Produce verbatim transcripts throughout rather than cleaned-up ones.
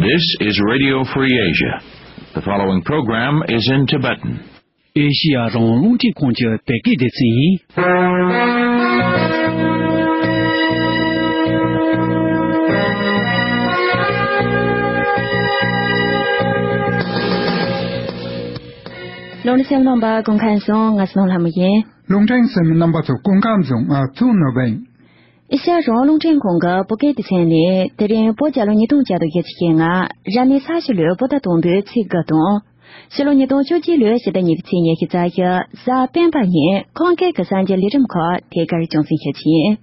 This is Radio Free Asia. The following program is in Tibetan. ཨེ་ཤི་ཡ་རང་དབང་རླུང་འཕྲིན་ཁང་གི་བོད་སྐད་སྡེ་ཚན་ཡིན། རླུང་འཕྲིན་གསན་མཁན་རྣམ་པ་སྐུ་ཁམས་བཟང་། ང་ཚོ་ལྷ་མོ་ཡིན། རླུང་འཕྲིན་གསན་མཁན་རྣམ་པ་ཚོ་སྐུ་ཁམས་བཟང་། ང་ཚོ་ནོར་བུ་ཡིན། ཨེ་ཤ་ཡ་རང་དབང་རླུང་འཕྲིན་ཁང་གི་བོད་སྐད་སྡེ་ཚན་ནས་དེ་རིང་བོད་རྒྱལ་ལོ་ཉིས་སྟོང་བརྒྱ་དང་བརྒྱད་ཅུ་གྱ་ལྔ། རབ་གནས་ས་བྱི་ལོའི་བོད་ཟླ་དང་པོའི་ཚེས་དགུ་དང་། ཕྱི་ལོ་ཉིས་སྟོང་བཅུ་གཅིག་ལོའི་ཕྱི་ཟླ་གཉིས་པའི་ཚེས་ཉི་ཤུ་རྩ་བཞི། གཟའ་སྤེན་པ་ཉིན་ཁམས་སྐད་ཀྱི་གསར་འགྱུར་ལས་རིམ་ཁག་ཐད་ཀར་རྒྱང་སྲིང་ཞུ་རྒྱུ་ཡིན།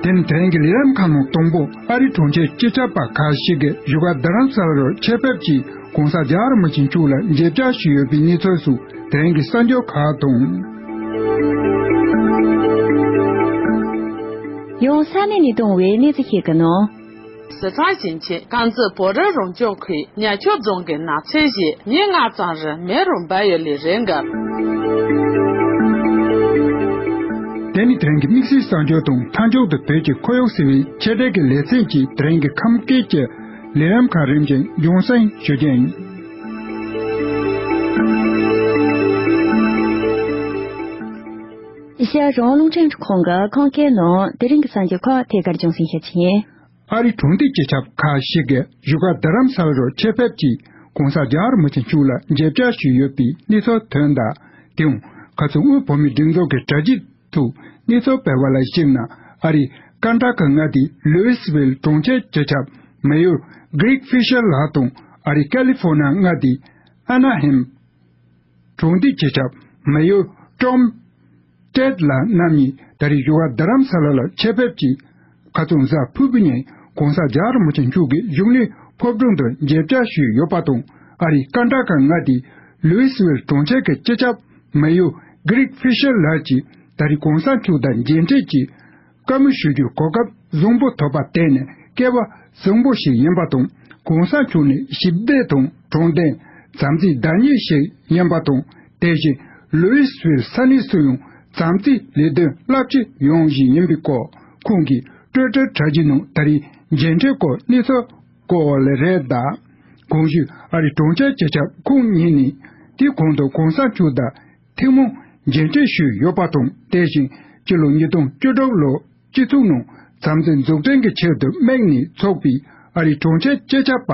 དེ་ནི་དེ་རིང་གི་ལས་རིམ་ཁག་ནང་དང་པོ། ཨ་རིའི་གྲོང་ཁྱེར་སྤྱི་ཁྱབ་པ་ཁག་ཞིག་གིས་བཞུགས་སྒར་རྡ་རམ་ས་ལ་རུ་ཆེད་ཕེབས་ཀྱིས་༸གོང་ས་༸རྒྱལ་བ་རིན་པོ་ཆེ་མཆོག་ལ་མཇལ་བཅར་ཞུས་ཡོད་པའི་གནས་ཚུལ་སོགས་དེ་རིང་གི་གསར་འགྱུར་ཁག་དང་། ཡང་ས་གནས་ནས་བཏང་བའི་གནས་ཚུལ་ཞིག་གི་ནང་། ཟི་ཁྲོན་ཞིང་ཆེན་དཀར་མཛེས་བོད་རིགས་རང་སྐྱོང་ཁུལ་ཉ་ཆུ་རྫོང་གི་ནགས་ཚལ་ཞིག་ཉིན་ལྔ་ཙམ་རིང་མེ་རུ་འབར་ཡོད་ལས་རིགས་འགའ། དེ་ནི་དེ་རིང་གི་དམིགས་བསལ་གསར་འགྱུར་དང་། མཐའ་མཇུག་ཏུ་བོད་ཀྱི་ཁོར་ཡུག་ཟེར་བའི་ཆེད་སྒྲིག་གི་ལེ་ཚན་གྱིས་དེ་རིང་གི་ཁམས་སྐད་ཀྱི་ལས་རིམ་ཁག་རིམ་བཞིན་རྒྱང་སྲིང་ཞུ་རྒྱུ་ཡིན། ཨེ་ཤ་ཡ་རང་དབང་རླུང་འཕྲིན་ཁང་གི་ཁམས་སྐད་ནང་དེ་རིང་གི་གསར་འགྱུར་ཁག་ཐད་ཀར་རྒྱང་སྲིང་ཞུ་རྒྱུ་ཡིན། ཨ་རིའི་གྲོང་སྡེ་སྤྱི་ཁྱབ་ཁག་ཞིག་གིས་བཞུགས་སྒར་རྡ་རམ་ས་ལ་རུ་ཆེད་ཕེབས་ཀྱིས་༸གོང་ས་༸རྒྱལ་བ་རིན་པོ་ཆེ་མཆོག་ལ་མཇལ་བཅར་ཞུས་ཡོད་པའི་གནས་ཚུལ་ཐོན་གདའ། དེའང་། ཁ་སང་དབུས་བོད་མིའི་སྒྲིག་འཛུགས་ཀྱི་དྲ་རྒྱའི་ཐོག་གནས་ཚུལ་སྤེལ་བ་ལ་གཞིགས་ན། ཨ་རིའི་ཀན་ཊ་ཀ་མངའ་སྡེའི་ལུའི་སི་ཝིལ་གྲོང་ཁྱེར་སྤྱི་ཁྱབ་མེ་ཡོར་གྷི་རིག་ཧྥི་ཤར་ལགས་དང་། ཨ་རིའི་ཀ་ལི་ཧྥོ་ནི་ཡ་མངའ་སྡེའི་ཨ་ན་ཧེམ་གྲོང་སྡེ་སྤྱི་ཁྱབ་མེ་ཡོར་ཀྲོམ་ཀྲེད་ལགས་རྣམ་གཉིས་ད་རེས་བཞུགས་སྒར་རྡ་རམ་ས་ལ་ལ་ཆེད་ཕེབས་ཀྱིས། ཁ་སང་གཟའ་ཕུར་བུ་ཉིན་༸གོང་ས་༸རྒྱལ་བ་རིན་པོ་ཆེ་མཆོག་གི་གཞུང་ལས་ཕོ་བྲང་དུ་མཇལ་བཅར་ཞུས་ཡོད་པ་དང་། ཨ་རིའི་ཀན་ཊ་ཀ་མངའ་སྡེའི་ལུའི་སི་ཝིལ་གྲོང་ཁྱེར་གྱི་སྤྱི་ཁྱབ་མེ་ཡོར་གྷི་རིག་ཧྥི་ཤར་ལགས་ཀྱིས་ད་རེས་གོང་ས་མཆོག་དང་མཇལ་འཕྲད་ཀྱིས། བཀའ་མོལ་ཞུ་རྒྱུའི་གོ་སྐབས་བཟང་པོ་ཐོབ་པ་དེ་ནི་སྐལ་བ་བཟང་པོ་ཞིག་ཡིན་པ་དང་། གོང་ས་མཆོག་ནི་ཞི་བདེ་དང་དྲང་བདེན། བྱམས་བརྩེའི་བདག་ཉིད་ཞིག་ཡིན་པ་དང་། དེ་བཞིན་ལུའི་སི་ཝིལ་ས་གནས་སུ་ཡང་བྱམས་བརྩེའི་ལས་དོན་རླབས་ཆེ་ཡོང་བཞིན་ཡིན་པའི་སྐོར། ཁོང་གིས་ཊུའི་ཊར་དྲ་རྒྱའི་ནང་ད་རེས་མཇལ་འཕྲད་སྐོར་གནས་ཚུལ་བཀོད་པ་ལ་རེད་གདའ། གོང་ཞུས་ཨ་རིའི་གྲོང་ཁྱེར་སྤྱི་ཁྱབ་ཁོང་ཉིད་ནས་དེ་གོང་དུ་གོང་ས་མཆོག་དང་ཐུན་མོང་མཇལ་འཕྲད་ཞུས་ཡོད་པ་དང་། དེ་བཞིན་སྤྱི་ལོ་ཉིས་སྟོང་བཅུ་དྲུག་ལོར་སྤྱི་ཚོགས་ནང་བྱམས་བརྩེ་འཛུགས་སྐྲུན་གྱི་ཆེད་དུ་དམིགས་ནས་འཚོགས་པའི་ཨ་རིའི་གྲོང་ཁྱེར་སྤྱི་ཁྱབ་པ་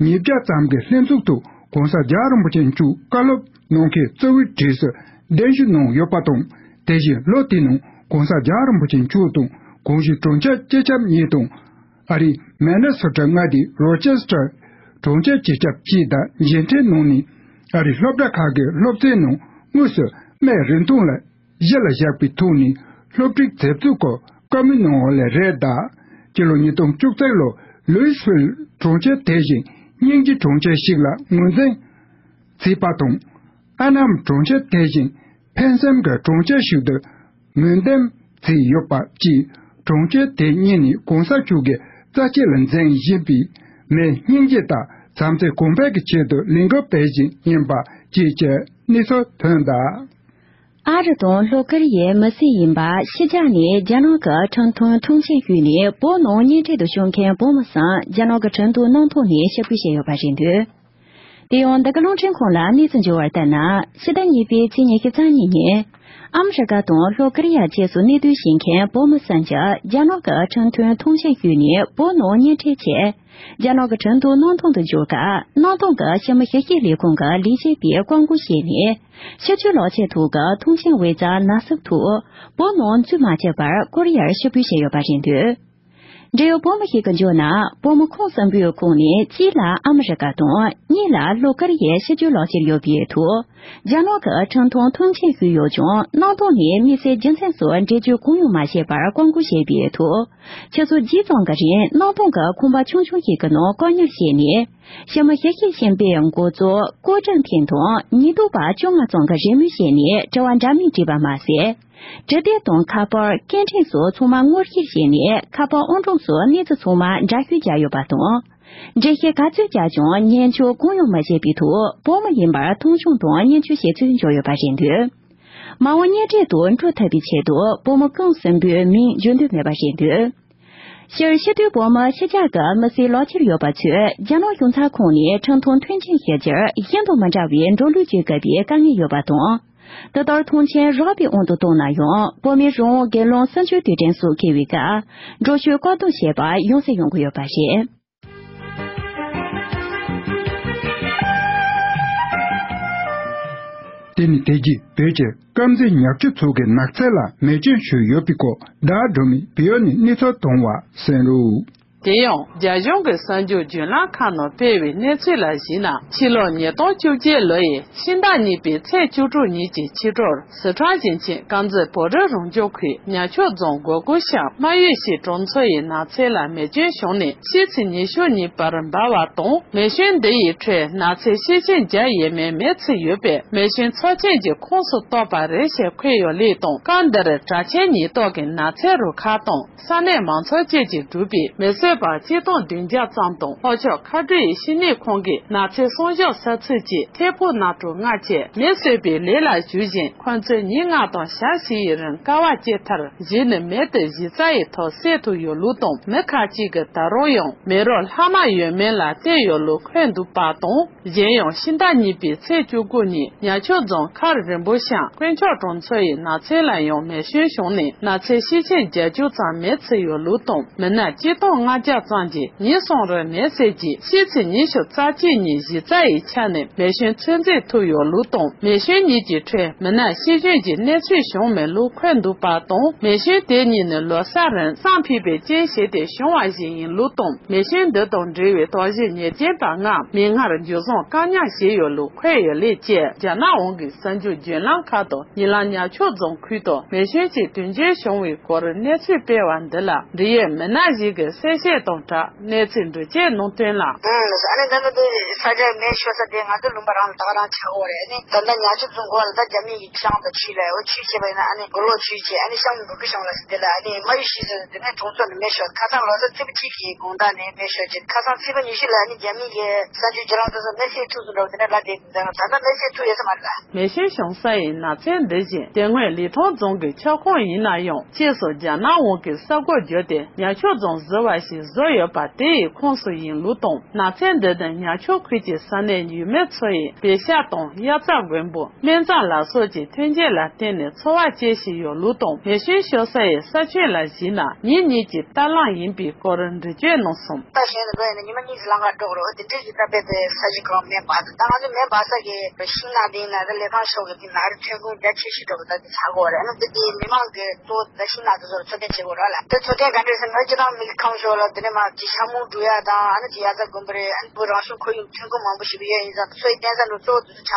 ཉིས་བརྒྱ་ཙམ་གྱི་ལྷན་ཚོགས་ཐོག་༸གོང་ས་༸རྒྱལ་བ་རིན་པོ་ཆེ་མཆོག་བཀའ་སློབ་གནང་མཁན་གཙོ་བོའི་གྲས་སུ་གདན་ཞུ་གནང་ཡོད་པ་དང་། དེ་བཞིན་ལོ་དེའི་ནང་༸གོང་ས་༸རྒྱལ་བ་རིན་པོ་ཆེ་མཆོག་དང་གོང་ཞུས་གྲོང་ཁྱེར་སྤྱི་ཁྱབ་གཉིས་དང་། ཨ་རིའི་མེ་ནེ་སོ་ཊ་མངའ་སྡེའི་རོ་ཆེ་སི་ཊར་གྲོང་ཁྱེར་སྤྱི་ཁྱབ་བཅས་དང་མཇལ་འཕྲད་གནང་ནས། ཨ་རིའི་སློབ་གྲྭ་ཁག་གི་སློབ་ཚན་ནང་དངོས་སུ་སྨན་རིན་ཐང་ལ་གཞི་ལ་བཞག་པའི་ཐོག་ནས་སློབ་ཁྲིད་མཛད་ཚུལ་སྐོར་བཀའ་མོལ་གནང་བ་ལ་རེད་གདའ། སྤྱི་ལོ་ཉིས་སྟོང་བཅུ་གཅིག་ལོར་ལུའི་སི་ཝིལ་གྲོང་ཁྱེར་དེ་བཞིན་སྙིང་རྗེའི་གྲོང་ཁྱེར་ཞིག་ལ་ངོས་འཛིན་བྱས་པ་དང་། ཨ་ནམ་གྲོང་ཁྱེར་དེ་བཞིན་ཕན་སེམས་ཀྱི་གྲོང་ཁྱེར་ཞིག་ཏུ་ངོས་འདེམས་བྱས་ཡོད་པ་བཅས། གྲོང་ཁྱེར་དེ་གཉིས་ནི་གོང་ས་མཆོག་གི་རྩ་ཆེ་ལ་འཛིན་བཞིན་པའི་མིའི་སྙིང་རྗེ་དང་བྱམས་བརྩེ་གོང་འཕེལ་གྱི་ཆེད་དུ་ལས་འགུལ་སྤེལ་བཞིན་ཡིན་པ་བཅས་ཀྱི་གནས་ཚུལ་ཐོན་གདའ། ཨ་རི་དང་ལྷོ་ཀོ་རི་ཡའི་མི་སེར་ཡིན་པ་ཕྱི་རྒྱལ་ནས་རྒྱ་ནག་གི་ཁྲིམས་མཐུན་ཐོངས་མཆན་བརྒྱུད་ནས་བོད་ནང་གཉེན་འཕྲད་དུ་ཤོག་མཁན་བོད་མི་གསུམ་རྒྱ་ནག་གི་ཁྲིམས་དོན་གནད་དོན་ནས་ཞི་རྒོལ་བྱས་ཡོད་པ་རེད་འདུག། དེ་ཡང་འདི་ག་རླུང་འཕྲིན་ཁང་ལ་གནས་ཚུལ་འབྱོར་བར་ལྟར་ན། ཕྱི་ཟླ་གཉིས་པའི་ཚེས་ཉི་ཤུ་རྩ་གཉིས་ཉིན། ཨ་མི་རི་ཀ་དང་ལྷོ་ཀོ་རི་ཡ་བཅས་སུ་གནས་སྡོད་བྱེད་མཁན་བོད་མི་གསུམ་གྱིས་རྒྱ་ནག་གི་ཁྲིམས་མཐུན་ཐོངས་མཆན་བརྒྱུད་ནས་བོད་ནང་གཉེན་འཕྲད་ཆེད། རྒྱ་ནག་གི་ཁྲིམས་དོན་གནད་དོན་དུ་འབྱོར་སྐབས། གནད་དོན་གྱི་ཕྱི་མི་ཞིབ་བཤེར་ལས་ཁུངས་ཀྱི་ལས་བྱེད་པས་བཀག་འགོག་བྱས་ནས། ཕྱི་སྐྱོད་ལག་ཁྱེར་ཐོག་གི་ཐོངས་མཆན་འོས་འཚམ་ནག་གསུབ་ཐོག་བོད་ནང་འཛུལ་མ་བྱས་པར་ཀོ་རི་ཡར་ཞི་རྒོལ་བྱས་ཡོད་པ་རེད་འདུག། འབྲེལ་ཡོད་བོད་མི་ཞིག་གིས་བརྗོད་ན། བོད་མི་ཁོང་གསུམ་པོའི་ཁོངས་ནས་གཅིག་ལ་ཨ་མི་རི་ཀ་དང་། གཉིས་ལ་ལྷོ་ཀོ་རི་ཡའི་ཕྱི་སྐྱོད་ལག་ཁྱེར་ཡོད་པའི་ཐོག་རྒྱ་ནག་གི་ཁྲིམས་མཐུན་ཐོངས་མཆན་ཞུས་ཡོད་ཀྱང་། གནད་དོན་ནི་དམིགས་བསལ་རྒྱུ་མཚན་སོགས་འགྲེལ་བརྗོད་གང་ཡང་མ་བྱས་པར་བཀག་འགོག་བྱས་པའི་ཐོག་ཆུ་ཚོད་བརྒྱད་ཙམ་གྱི་རིང་གནད་དོན་གྱི་ཁང་པ་ཆུང་ཆུང་ཞིག་གི་ནང་བཀག་ཉར་བྱས་ནས། ཕྱི་མི་ཞིབ་བཤེར་ཞིང་པའི་འགོ་གཙོ་ཀུའོ་ཀྲིན་ཕིང་དང་ཉེན་རྟོག་པ་བཅོ་ལྔ་ཙམ་གྱིས་རེས་མོས་བྱས་ནས་དྲི་བ་འདྲ་མིན་དྲིས་པ་མ་ཟད། འཕྲུལ་དེབ་དང་ཁ་པར་སྐད་འཕྲིན་སོགས་ཚང་མ་སྔོག་བཤེར་བྱས་ནས། ཁ་པར་ཨང་གྲངས་སོགས་གནས་ཚུལ་ཚང་མ་འདྲ་བཤུས་བརྒྱབ་ཡོད་པ་དང་། འགྲེལ་བཤད་ག་ཚོད་བརྒྱབ་ཀྱང་ཉན་ཆོག་གང་ཡང་མ་བྱས་པའི་ཐོག་བོད་མི་ཡིན་པར་མཐོང་ཆུང་དང་བརྙས་བཅོས་བྱས་ཚུལ་འབྱོར་ཡོད་པ་རེད་འདུག། མ་འོངས་གཉེན་འཕྲད་དུ་འགྲོ་ཐུབ་པའི་ཆེད་དུ་བོད་མི་ཁོང་གསུམ་པོའི་མིང་བརྗོད་འདོད་མེད་པ་རེད་འདུག། སྤྱིར་ཕྱི་སྡོད་བོད་མི་ཕྱི་རྒྱལ་གྱི་མི་སེར་ལོ་ཆེར་ཡོད་པ་ཚོས་རྒྱ་ནག་གཞུང་ཚབ་ཁང་ནས་ཁྲིམས་མཐུན་མཐུན་རྐྱེན་བཞེས་རྒྱུར་ཤིན་ཏུ་མི་འདྲ་བའི་འགྲོ་ལུགས་ཀྱི་དགོས་པའི་དཀའ་ངལ་ཡོད་པ་དང་། འདི་ལྟར་མཐོང་མཆན་རགས་པའི་དབང་དུ་བཏང་ན་ཡང་། བོད་མི་རང་དབང་སྒེར་ལངས་གསར་འགྱུར་དུས་དྲན་སོགས་འཁེལ་བའི་སྐབས། འགྲོ་ཞུགས་བཀག་སྡོམ་བྱས་པ་ཡང་སེ་ཡོང་གི་ཡོད་པ་རེད། དེ་ནི་དེ་རྗེས་བོད་ཀྱི་དཀར་མཛེས་ཉག་ཆུ་མཚོ་གི་ནགས་ཚལ་ལ་མེ་སྐྱོན་བྱུང་ཡོད་པའི་སྐོར་བརྡ་སྤྲོད་མི་བེའུ་ནས་གནས་ཚུལ་བཏང་བ་གསན་རོགས། དེ་ཡང་རྒྱ་གཞུང་གི་གསར་འགྱུར་བརྒྱུད་ལམ་ཁག་ནང་སྤེལ་བའི་གནས་ཚུལ་ལ་གཞིགས་ན། ཕྱི་ལོ་ཉིས་སྟོང་བཅོ་བརྒྱད་ལོ་ཡི་ཕྱི་ཟླ་གཉིས་པའི་ཚེས་བཅུ་དྲུག་ཉིན་གྱི་ཕྱི་དྲོར། སི་ཁྲོན་ཞིང་ཆེན་དཀར་མཛེས་བོད་རིགས་རང་སྐྱོང་ཁུལ་ཉག་ཆུ་རྫོང་སྒོ་ཀུ་ཤང་རྨ་ཡུལ་ཞིག་གྲོང་ཚོ་ཡི་ནགས་ཚལ་ལ་མེ་སྐྱོན་བྱུང་ནས་ཕྱེད་ཚེས་ཉི་ཤུ་ཉིན་བར་འབར་བ་དང་། མེ་སྐྱོན་འདི་ཡི་ཁྲོད་ནགས་ཚལ་ཤེད་ཅན་བརྒྱ་ཡས་མས་མེ་ཚིག་ཡོད་པས། མེ་སྐྱོན་ཚབས་ཆེན་གྱི་ཁོངས་སུ་གཏོགས་པ་རེད་ཞེས་འཁོད་ཡོད་ལུགས་དང་། སྐབས་འདིར་དྲག་ཆས་ཉེན་རྟོག་གི་ནགས་ཚལ་རུ་ཁག་དང་། ས་གནས་མང་ཚོགས་བཅས་ཀྱིས་གྲུབ་པའི་མེ་གསོད་པ་གཅིག་སྟོང་བདུན་བརྒྱ་ཙམ་དང་། ལྷོ་ཕྱོགས་མཁའ་འགྲུལ་ཡི་ཤེས་ནུས་ཁང་གི་ནགས་ཚལ་སྲུང་སྐྱོབ་ས་ཚིགས་ཀྱི་ཐད་ཕུག་ནགས་གྲོང་ལྔ་བཅས་མེ་གསོད་པའི་ལས་ལ་ཞུགས་ཤིང་། ཁོ་ཚོས་ཉིན་ལྔ་དང་ཞག་བཞི་ཡི་རིང་དཀའ་བ་སྤྱད་མཐར། གཞི་ནས་མེ་དེ་གཞི་རྩ་ཡི་ཐོག་སེལ་ཐུབ་ཡོད་ལུགས་དང་། མི་ཁག་ཅིག་གིས་ད་རུང་ཡང་མེ་རོ་ལྷག་མ་ཡོད་མེད་ལ་བལྟས་ཡོད་ལུགས་འཁོད་འདུག་པ་དང་། གཞན་ཡང་ཕྱི་ཟླ་གཉིས་པའི་ཚེས་བཅུ་དགུ་ཉིན་ཉག་ཆུ་རྫོང་མཁར་རིན་པོ་ཤང་དཀོན་མཆོག་གྲོང་ཚོ་ཡི་ནགས་ཚལ་ལ་ཡང་མེ་སྐྱོན་བྱུང་ནས་ནགས་ཚལ་ཤེད་ཅན་བརྒྱད་ཅུ་ཙམ་མེ་ཚིག་ཡོད་ལུགས་དང་། མི་སྣ་གཅིག་སྟོང་ལྔ་བརྒྱ་ཙམ་གྱིས་ཉིན་གསུམ་རིང་མེ་བསད་རྗེས་ཕྱེད་ཚེས་ཉི་ཤུ་རྩ་གཅིག་ཉིན་གཞི་རྩ་ཡི་ཆ་ནས་མེ་སྐྱོན་ཚོད་འཛིན་ཐུབ་ཡོད་ལུགས་དང་། མེ་སྐྱོན་གཉིས་ཀྱི་ཁྲོད་མི་སྣ་ཤི་སྐྱོན་གྱི་གནས་ཚུལ་བྱུང་མེད་ལུགས་འཁོད་འདུག་པ་དང་། མེ་སྐྱོན་དེ་གཉིས་ནི་ལོ་གསར་རིང་བསམ་ཕིག་པའི་རྐྱེན་བྱས་ཏེ་བྱུང་བ་ཞིག་ཡིན་ལུགས་དང་། མེ་སྐྱོན་འདི་དང་འབྲེལ་བའི་དོགས་གཞི་ཉེར་གཅིག་པ་ལྔ་མིག་སྔར་འཇུ་བཟུང་བཀག་ཉར་བྱས་ཡོད་ལུགས་འཁོད་ཡོད་ལུགས་བཅས། རྒྱ་ནག་དབང་གིས་གསར་འགྱུར་བརྒྱུད་ལམ་ཁག་ཏུ་ཉེ་ལམ་ཉག་ཆུ་རྫོང་ཁུལ་དུ་མེ་སྐྱོན་གྱི་དོན་རྐྱེན་བྱུང་བའི་སྐོར་གནས་ཚུལ་སྤེལ་བ་འདི་ལ་འབྲེལ་ཡོད་མི་སྣ་ཞིག་གིས་གསལ་བཤད་དང་སྦྲགས་གནས་ཚུལ་འགྲེལ་བརྗོད་གནང་དོན་ལ། ཨུམ། ཨ་ནི་ད་ནི་འདི་ས་ཆ་མེ་ཤོར་ས་དེ་ང་ཚོ་ལུང་པ་རང་ལ་ད་ག་རང་ཆགས་ཡོད་རེད། ཨ་ནི་ད་ལྟ་ཉག་ཆུ་རྫོང་ཁོངས་ལ་ད་རྒྱ་མི་ཡི་ཤང་དང་ཆུས་ལ་འོ་ཆུས་བྱས་པ་ཡིན་ན། ཨ་ནི་མགོ་ལོག་ཆུས་བྱས། ཨ་ནི་ཤང་འབུ་གུ་ཤང་ལ་ཟེར་དེ་ལ། ཨ་ནི་རྨ་ཡུལ་ཞིག་ཟེར་དེ་ནས་གྲོང་ཚོ་ནས་མེ་ཤོར། ཁ་སང་ལོ་གསར་ཚེས་པ་གཅིག་གི་དགོང་དག་ནས་མེ་ཤོར་རྗེས་ཁ་སང་ཚེས་པ་ཉི་ཤུ་ལ་ཨ་ནི་རྒྱ་མི་གི་གསར་འགྱུར་བརྒྱུད་ལམ་དེ་ཚོ་མེ་བསད་ཐུབ་སོང་འདྲ་བོ་དེ་འདྲ་ལབ་བསྡད་འདུག་ད་ལྟ་མེ་བསད་ཐུབ་ཡོད་ས་མ་རེད་ལ། མེ་སྐྱོན་བྱུང་ས་ཡི་ནགས་ཚལ་འདི་བཞིན་དེ་སྔོན་ལི་ཐང་རྫོང་གི་ཁྱབ་ཁོངས་ཡིན་ན་ཡང་། ཕྱིས་སུ་རྒྱ་ནག་དབང་གིས་ས་བགོ་བརྒྱབ་སྟེ་ཉག་ཆུ་རྫོང་ཟེར་བ་ཞིག་བཟོས་ཡོད་པ་དེ་ཡི་ཁོངས་སུ་ཡིན་ལུགས་དང་། ནགས་ཚལ་འདི་ནི་ཉག་ཆུ་ཁུལ་གྱི་ས་གནས་ཡུལ་མི་ཚོ་ཡིས་བེ་ཤ་དང་དབྱར་རྩྭ་དགུན་འབུ། སྨན་རྩྭ་ལ་སོགས་ཀྱི་ཐོན་སྐྱེད་ལ་བརྟེན་ནས་འཚོ་བ་སྐྱེལ་བཞིན་ཡོད་ལུགས་དང་། མེ་སྐྱོན་ཤོར་ས་ཡི་ས་ཁྱོན་ལ་གཞིགས་ན་ཉིན་གཉིས་ཀྱི་རྟ་གླང་ཡིན་པའི་སྐོར་འགྲེལ་བརྗོད་གནང་སོང་། རྟ་ཞོན་ནས་འགྲོ་ཡིན་ན་ཉི་མ་གཉིས་ཀྱི་ལམ་ཁ་འགྲོ་དགོས་རེད། འོ་དེ་འདྲའི་གི་རྟ་དཔེ་དེ་ས་གཞི་གང་མེ་འབར་འདུག་ད་ང་ཚོ་མེ་འབར་ས་གི་ཤིང་ནགས་དེ་ཡིན་ན་ད་ལི་ཐང་ཕྱོགས་གི་དེ་ནགས་རི་ཐོན་ཁུངས་རྒྱ་ཆེ་ཤོས་འགྲོ་གི་ད་དེ་ཆགས་ཀྱི་ཡོད་རེད། ཨ་ནི་དེ་དེ་མི་མང་གི་གཙོ་བོ་ད་ཤིང་ནགས་དེ་ཚོར་འཚོ་སྡོད་བྱེད་དགོས་རེད་ལ། དེ་འཚོ་སྡོད་ག་འདྲས་ཟེར་ན་སྤྱིར་བཏང་མི་གི་ཁམས་ཕྱོགས་ལ་དེ་ནས་མར་ཅིག་ཤ་མུ་འགྲོ་ཡ་དང་། ཨ་ནི་ཅིག་དབྱར་རྩྭ་དགུན་འབུ་རེད། ཨ་ནི་བོད་རང་བྱུང་ཁོར་ཡུག་ཐོན་ཁུངས་མང་པོ་ཞིག་ཡོད་ཡིན་ཙང་། འཚོ་བའི་རྟེན་ས་འགྲོ་གཙོ་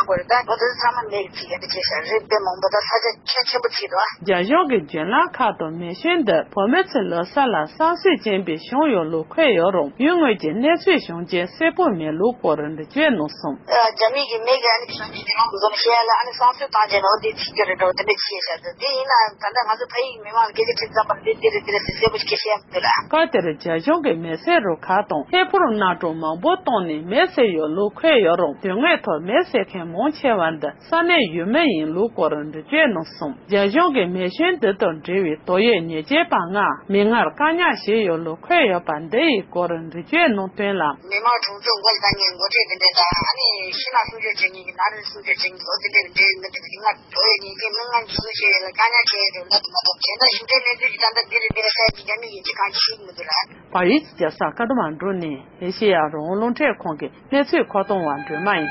བོ་ཚང་མ་མེ་གི་ཚིག་གི་འདི་བྱས་ཤག་རི་དཔེ་མང་པོ་དང་ས་ཆ་ཁྱོན་ཆེན་པོ་ཚིག་འདུག་ཨ། རྒྱ་གཞུང་གི་བརྒྱུད་ལམ་ཁག་ཏུ་མེ་སྐྱོན་འདི་བོད་མི་ཚོའི་ལོ་གསར་ལ་བསམ་ཤེས་ཅན་པའི་བྱུང་ཡོད་ལུགས་འཁོད་ཡོད་རུང་། ཡུལ་དངོས་ཀྱི་གནས་ཚུལ་བྱུང་རྐྱེན་གསལ་པོ་མེད་ལུགས་སྐོར་འགྲེལ་བརྗོད་གནང་སོང་། རྒྱ་མི་གི་མེ་གི་ཨ་ནི་བྱུང་རྐྱེན་དེ་རང་གི་བཟོ་ནས་བཤད་ཡ་ལ། ཨ་ནི་བསམ་ཚུལ་བཏང་རྗེས་ནས་འོ་དེ་ཚིག་གི་རེད་འགྲོ་དེ་འདྲ་བྱས་ཤག་དེ་ཡིན་ན་ད་ལྟ་ང་ཚོ་ཕ་ཡུལ་གྱི་མི་མང་ལ་སྐད་ཆ་དྲིས་ཙམ་པར་འདི་འདི་རེད་འདི་རེད་ཟེར་གསལ་པོ་ཞིག་བཤད་ཡ་མི་འདུག་ལ། སྐབས་དེར་རྒྱ་གཞུང་གིས་མེ་བསད་རུ་ཁག་དང་ཐད་ཕུག་ནགས་གྲོང་མང་པོ་བཏང་ནས་མེ་བསད་ཡོད་ལུགས་འཁོད་ཡོད་རུང་། དོན་དངོས་ཐོག་མེ་བསད་མཁན་མང་ཆེ་བ་འདི་ས་གནས་ཡུལ་མི་ཡིན་ལུགས་སྐོར་འགྲེལ་བརྗོད་གནང་སོང་། རྒྱ་གཞུང་གིས་མེ་སྐྱོན་འདི་དང་འབྲེལ་བའི་དོགས་ཡོད་ཉེས་ཅན་པ་ལྔ་མིག་སྔར་བཀག་ཉར་བྱས་ཡོད་ལུགས་འཁོད་ཡོད་པ་འདི་ཡི་སྐོར་འགྲེལ་བརྗོད་གནང་དོན་ལ། མི་མང་གྲོང་ཚོ་མགོ་ལ་བཏང་མཁན་འགོ་ཁྲིད་དེ་འདྲས་དང་། ཨ་ནི་ཤིང་ནགས་སྲུང་སྐྱོབ་བྱེད་མཁན་གྱི་ནགས་རི་སྲུང་སྐྱོབ་བྱེད་མཁན་འོ་དེ་འདྲས་འདྲས་འདི་འདྲས་མིག་སྔར་དོགས་ཡོད་ཉེས་ཅན་མི་ལྔ་འཇུ་བཟུང་བྱས་ཡོད་ལ་བཀག་ཉར་བྱས་ཡོད་འདྲ་འདུག་མ་གཏོགས། གཞན་དག་ཞིབ་ཕྲའི་གནས་ཚུལ་གྱི་ད་ལྟ་འདི་རེད་འདི་རེད་ཟེར་གྱི་རྒྱ་མི་ཡིན་གཅིག་གང་ཅི་ཤེས་ཀྱི་མི་འདུག་ལ། བལ་ཡུལ་གྱི་རྒྱལ་ས་ཀ་ཐ་མན་གྲུ་ནས་ཨེ་ཤེ་ཡ་རང་དབང་རླུང་འཕྲིན་ཁང་གི་གནས་ཚུལ་མཁོ་གཏོང་བ་སྒྲོལ་མ་ཡིན།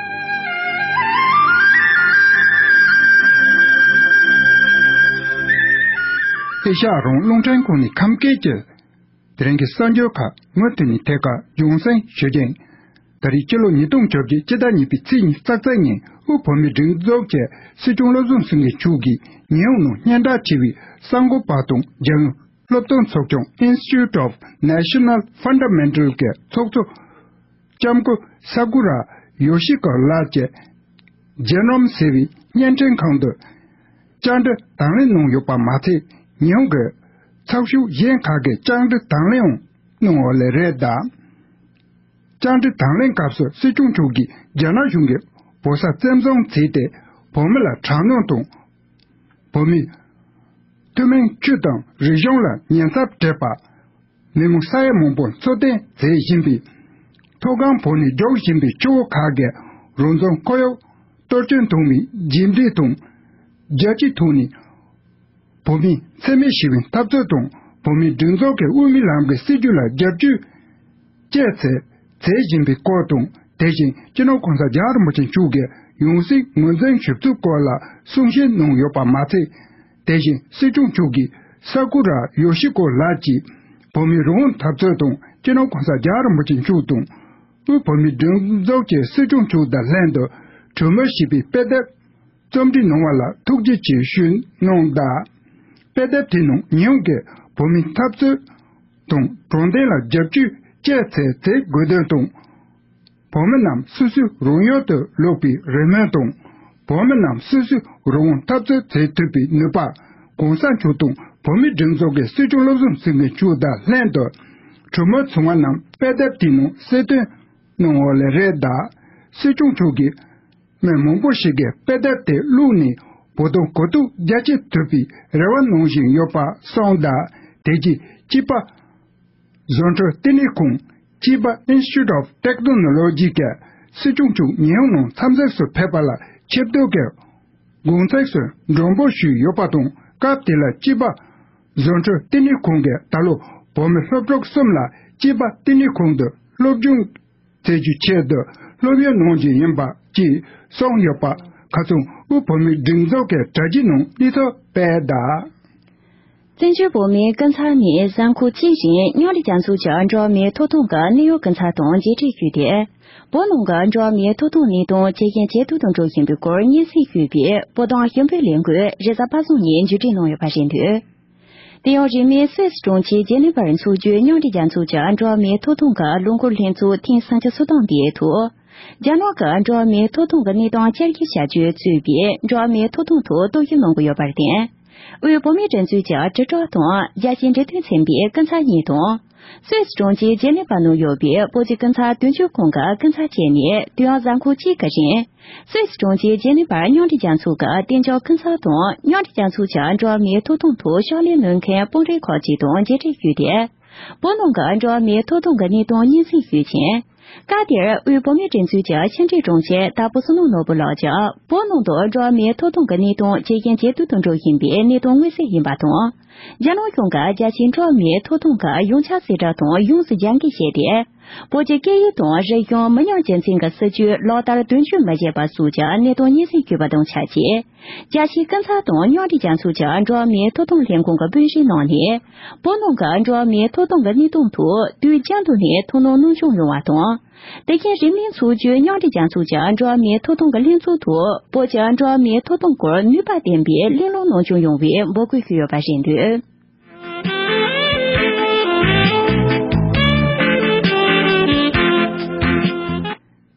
ཨེ་ཤེ་ཡ་རང་དབང་རླུང་འཕྲིན་ཁང་ནས་ཁམས་སྐད་ཀྱི་དེ་རིང་གི་གསར་འགྱུར་ཁག་ངོས་ཐད་ནས་ཐད་ཀར་རྒྱང་སྲིང་ཞུ་རྒྱུ་ཡིན། ད་རེས་སྤྱི་ལོ་ཉིས་སྟོང་བཅོ་བརྒྱད་སྤྱི་ཟླ་གཉིས་པའི་ཚེས་ཉི་ཤུ་རྩ་གཅིག་ཉིན་དབུས་བོད་མིའི་སྒྲིག་འཛུགས་ཀྱི་སྲིད་སྐྱོང་བློ་བཟང་སེང་གེ་མཆོག་གིས་ཉི་ཧོང་ནང་སྙན་གྲགས་ཆེ་བའི་གསར་འགོད་པ་དང་རྒྱལ་ཡོངས་སློབ་སྟོན་ཚོགས་ཆུང་Institute of National Fundamental གྱི་ཚོགས་གཙོ་ལྕམ་སྐུ་ས་ཀུ་ར་ཡོ་ཤི་ཀོ་ལགས་ཀྱི་རྒྱལ་རོམ་ཟེར་བའི་བརྙན་འཕྲིན་ཁང་དུ་བཅར་འདྲི་དང་ལེན་གནང་ཡོད་པ་མ་ཚད། ཉི་ཧོང་གི་ཚགས་ཤོག་གཞན་ཁག་གིས་བཅར་འདྲི་དང་ལེན་ཡང་གནང་ཡོད་ལེ་རེད་གདའ། བཅར་འདྲི་དང་ལེན་སྐབས་སུ་སྲིད་སྐྱོང་མཆོག་གིས་རྒྱ་ནག་གཞུང་གིས་བོད་ས་བཙན་བཟུང་བྱས་ཏེ་བོད་མི་ལ་དྲག་གནོན་དང་། བོད་མིའི་ཐུན་མོང་ཆོས་དང་རིག་གཞུང་ལ་ཉེན་ཚབས་སྤྲད་པ། མི་མང་ས་ཡ་མང་པོ་འཚོ་རྟེན་མཛད་བཞིན་པའི་མཐོ་སྒང་བོད་ནས་རྒྱུག་བཞིན་པའི་ཆུ་བོ་ཁག་གི་རང་བཙན་ཁོར་ཡུག་གཏོར་སྐྱོན་བཏང་བའི་རྗེས་འབྲས་དང་། རྒྱལ་སྤྱིའི་ཐོག་ནས་བོད་མིའི་འཚེ་མེད་ཞི་བའི་འཐབ་རྩོད་དང་། བོད་མིའི་སྒྲིག་འཛུགས་ཀྱི་དབུ་མའི་ལམ་གྱི་སྲིད་བྱུས་ལ་རྒྱབ་སྐྱོར་བཅས་མཛད་བཞིན་པའི་སྐོར་དང་། དེ་བཞིན་སྤྱི་ནོར་གོང་ས་རྒྱལ་བ་རིན་པོ་ཆེ་མཆོག་གི་ཡང་སྲིད་ངོས་འཛིན་ཞུ་ཚུལ་སྐོར་ལ་གསུང་བཤད་གནང་ཡོད་པ་མ་ཚད། དེ་བཞིན་སྲིད་སྐྱོང་མཆོག་གིས་ས་ཀུ་ར་ཡོ་ཤི་ཀོ་ལགས་ཀྱིས་བོད་མིའི་རང་དབང་འཐབ་རྩོད་དང་། སྤྱི་ནོར་གོང་ས་རྒྱལ་བ་རིན་པོ་ཆེ་མཆོག་དང་། དབུས་བོད་མིའི་སྒྲིག་འཛུགས་ཀྱི་སྲིད་སྐྱོང་མཆོག་དང་ལྷན་དུ་གྲོས་མོལ་ཞེས་པའི་དཔེ་དེབ་རྩོམ་སྒྲིག་གནང་བ་ལ་ཐུགས་རྗེ་ཆེ་ཞུ་གནང་གདའ། དཔེ་དེབ་དེའི་ནང་ཉེ་བའི་བོད་མིའི་འཐབ་རྩོད་དང་དྲང་བདེན་ལ་རྒྱབ་སྐྱོར་བཅས་མཛད་དགོས་དོན་དང་། བོད་མི་རྣམས་སོ་སོའི་རང་ཡུལ་དུ་ལོག་པའི་རེ་སྨོན་དང་། བོད་མི་རྣམས་སོ་སོའི་རང་དབང་འཐབ་རྩོད་མཛད་ཐུབ་པའི་ནུས་པ། གོང་ས་མཆོག་དང་བོད་མིའི་སྒྲིག་འཛུགས་ཀྱི་སྲིད་སྐྱོང་བློ་བཟང་སེང་གེ་མཆོག་དང་ལྷན་དུ་གྲོས་མོལ་བྱུང་བ་རྣམས་དཔེ་དེབ་དེའི་ནང་གསལ་སྟོན་གནང་ཡོད་ལེ་རེད་གདའ། སྲིད་སྐྱོང་མཆོག་གིས་མི་མང་པོ་ཞིག་གིས་དཔེ་དེབ་དེ་བླུགས་ནས་བོད་དོན་གོ་རྟོགས་རྒྱ་ཆེ་ཐུབ་པའི་རེ་བ་གནང་བཞིན་ཡོད་པ་གསུངས་གདའ། དེ་རྗེས་སྐྱིད་པ་བཟོ་གྲྭ་བསྟི་གནས་ཁང་། Chiba Institute of Technology གི་སྲིད་སྐྱོང་མཆོག་ཉི་ཧོང་ནང་འཚམས་གཟིགས་སུ་ཕེབས་པ་ལ་ཆེ་བསྟོད་ཀྱི་དགོངས་ཚུལ་སོགས་མགྲོན་འབོད་ཞུས་ཡོད་པ་དང་། སྐབས་དེ་ལ་སྐྱིད་པ་བཟོ་གྲྭ་བསྟི་གནས་ཁང་གིས་ད་ལོ་བོད་མི་སློབ་ཕྲུག་གསུམ་ལ་སྐྱིད་པ་བསྟི་གནས་ཁང་དུ་སློབ་སྦྱོང་མཛད་རྒྱུའི་ཆེད་དུ་སློབ་ཡོན་གནང་རྒྱུ་ཡིན་པ་བཅས་གསུངས་ཡོད་པ། ཁ་སང་དབུས་བོད་མིའི་སྒྲིག་འཛུགས་ཀྱི་དྲ་རྒྱའི་ནང་གནས་ཚུལ་སྤེལ་གདའ། བཙན་བྱོལ་བོད་མིའི་སྐུ་ཚབ་ནས་གཟའ་འཁོར་གཅིག་རིང་མཉམ་འབྲེལ་རྒྱལ་ཚོགས་ཀྱི་འགྲོ་བ་མིའི་ཐོབ་ཐང་གི་གནད་ཡོད་སྐུ་ཚབ་དང་མཇལ་འཕྲད་ཞུས་ཏེ། བོད་ནང་གི་འགྲོ་བ་མིའི་ཐོབ་ཐང་གནས་སྟངས་ཇེ་ཞན་ཇེ་སྡུག་ཏུ་འགྲོ་བཞིན་པའི་སྐོར་སྙན་སེང་ཞུས་པའི་བོད་དོན་ཞུ་འབོད་ལས་འགུལ་རེས་གཟའ་པ་སངས་ཉིན་མཇུག་སྒྲིལ་གནང་ཡོད་པ་རེད་འདུག་དེ་ཡང་རིང་མིན་སུད་སི་གྲོང་ཁྱེར་ཇི་ནི་ཝར་འཚོགས་རྒྱུའི་མཉམ་འབྲེལ་རྒྱལ་ཚོགས་ཀྱི་འགྲོ་བ་མིའི་ཐོབ་ཐང་གི་ལོ་འཁོར་ལྷན་ཚོགས་ཐེངས་སུམ་ཅུ་སོ་བདུན་པའི་ཐོག་རྒྱ་ནག་གི་འགྲོ་བ་མིའི་ཐོབ་ཐང་གི་གནས་སྟངས་བསྐྱར་ཞིབ་བྱ་རྒྱུ་གཙོས་པའི་འགྲོ་བ་མིའི་ཐོབ་ཐང་ཐོག་རྟོག་ཞིབ་གནང་གི་ཡོད་པར་བརྟེན། དབུས་བོད་མིའི་སྒྲིག་འཛུགས་ཀྱི་དྲིལ་སྒྲོག་དང་རྒྱལ་སྤྱིའི་འབྲེལ་མཐུད་ཚན་པའི་སྐུ་ཚབ་གཉིས་དང་། སུད་སི་གྲོང་ཁྱེར་ཇི་ནི་ཝར་ནང་ཡོད་པའི་བོད་ཀྱི་སྐུ་ཚབ་དོན་གཅོད་ཁང་གི་སྐུ་ཚབ་བཅས་ནས་དུས་ཡུན་གཟའ་འཁོར་གཅིག་གི་རིང་། སུད་སི་གྲོང་ཁྱེར་ཇི་ནི་ཝར་མཉམ་འབྲེལ་རྒྱལ་ཚོགས་ཀྱི་གཏན་འཇགས་སྐུ་ཚབ་དང་མཉམ་འབྲེལ་རྒྱལ་ཚོགས་ཀྱི་འགྲོ་བ་མིའི་ཐོབ་ཐང་ཐོག་ཕྱག་ལས་གནང་མཁན་དཔོན་རིགས་ཁག་ཅིག་དང་མཇལ་འཕྲད་ཞུས་ཏེ། བོད་ནང་གི་འགྲོ་བ་མིའི་ཐོབ་ཐང་གི་གནས་སྟངས་སྙན་སེང་ཞུས་ཕྱིན། སྐབས་དེར་དབུས་བོད་མིའི་སྒྲིག་འཛུགས་ཀྱི་ཕྱི་འབྲེལ་དྲུང་ཆེ་དྭགས་པོ་བསོད་ནམས་ནོར་བུ་ལགས་ཀྱིས་བོད་ནང་དུ་འགྲོ་བ་མིའི་ཐོབ་ཐང་གི་གནས་སྟངས་ཇེ་ཞན་ཇེ་སྡུག་ཏུ་འགྲོ་བཞིན་པའི་གནས་སྟངས་མངོན་གསལ་ཡིན་པ་དང་། རྒྱ་ནག་གཞུང་གིས་རྒྱལ་སྤྱིའི་འགྲོ་བ་མིའི་ཐོབ་ཐང་གི་ཡོངས་ཁྱབ་གསལ་བསྒྲགས་དང་ཡོངས་སུ་རྒྱབ་འགལ་བྱས་ཏེ། བོད་ཀྱི་སྐད་ཡིག་དང་རིག་གཞུང་མི་ཉམས་རྒྱུ་མཚན་གྱི་སྲིད་བྱུས་ལག་བསྟར་དོན་འཁྱོལ་མ་བྱས་པ་སོགས་ཀྱི་གནད་དོན་སྙན་སེང་ཞུས་པ་དང་ཆབས་ཅིག་རྒྱལ་སྤྱིའི་སྐུ་ཚབ་དང་མཉམ་འབྲེལ་རྒྱལ་ཚོགས་ཀྱི་འགྲོ་བ་མིའི་ཐོབ་ཐང་ལྷན་ཁང་གི་དཔོན་རིགས་རྣམས་ནས། བོད་ནང་གི་འགྲོ་བ་མིའི་ཐོབ་ཐང་གི་གནས་སྟངས་ཐོག་དུས་རྒྱུན་དུ་ནས་ཐུགས་སྣང་གནང་བྱུང་ཡོང་བ་དང་། དེ་བཞིན་རིང་མིན་འཚོགས་རྒྱུའི་མཉམ་འབྲེལ་རྒྱལ་ཚོགས་ཀྱི་འགྲོ་བ་མིའི་ཐོབ་ཐང་གི་ལྷན་ཚོགས་ཐོག་བོད་ཀྱི་འགྲོ་བ་མིའི་ཐོབ་ཐང་སྐོར་ནུས་པ་ལྡན་པའི་གླེང་སློང་གནང་བྱུང་ཡོང་བའི་འབོད་སྐུལ་ཞུས་ཡོད་པ་རེད་འདུག་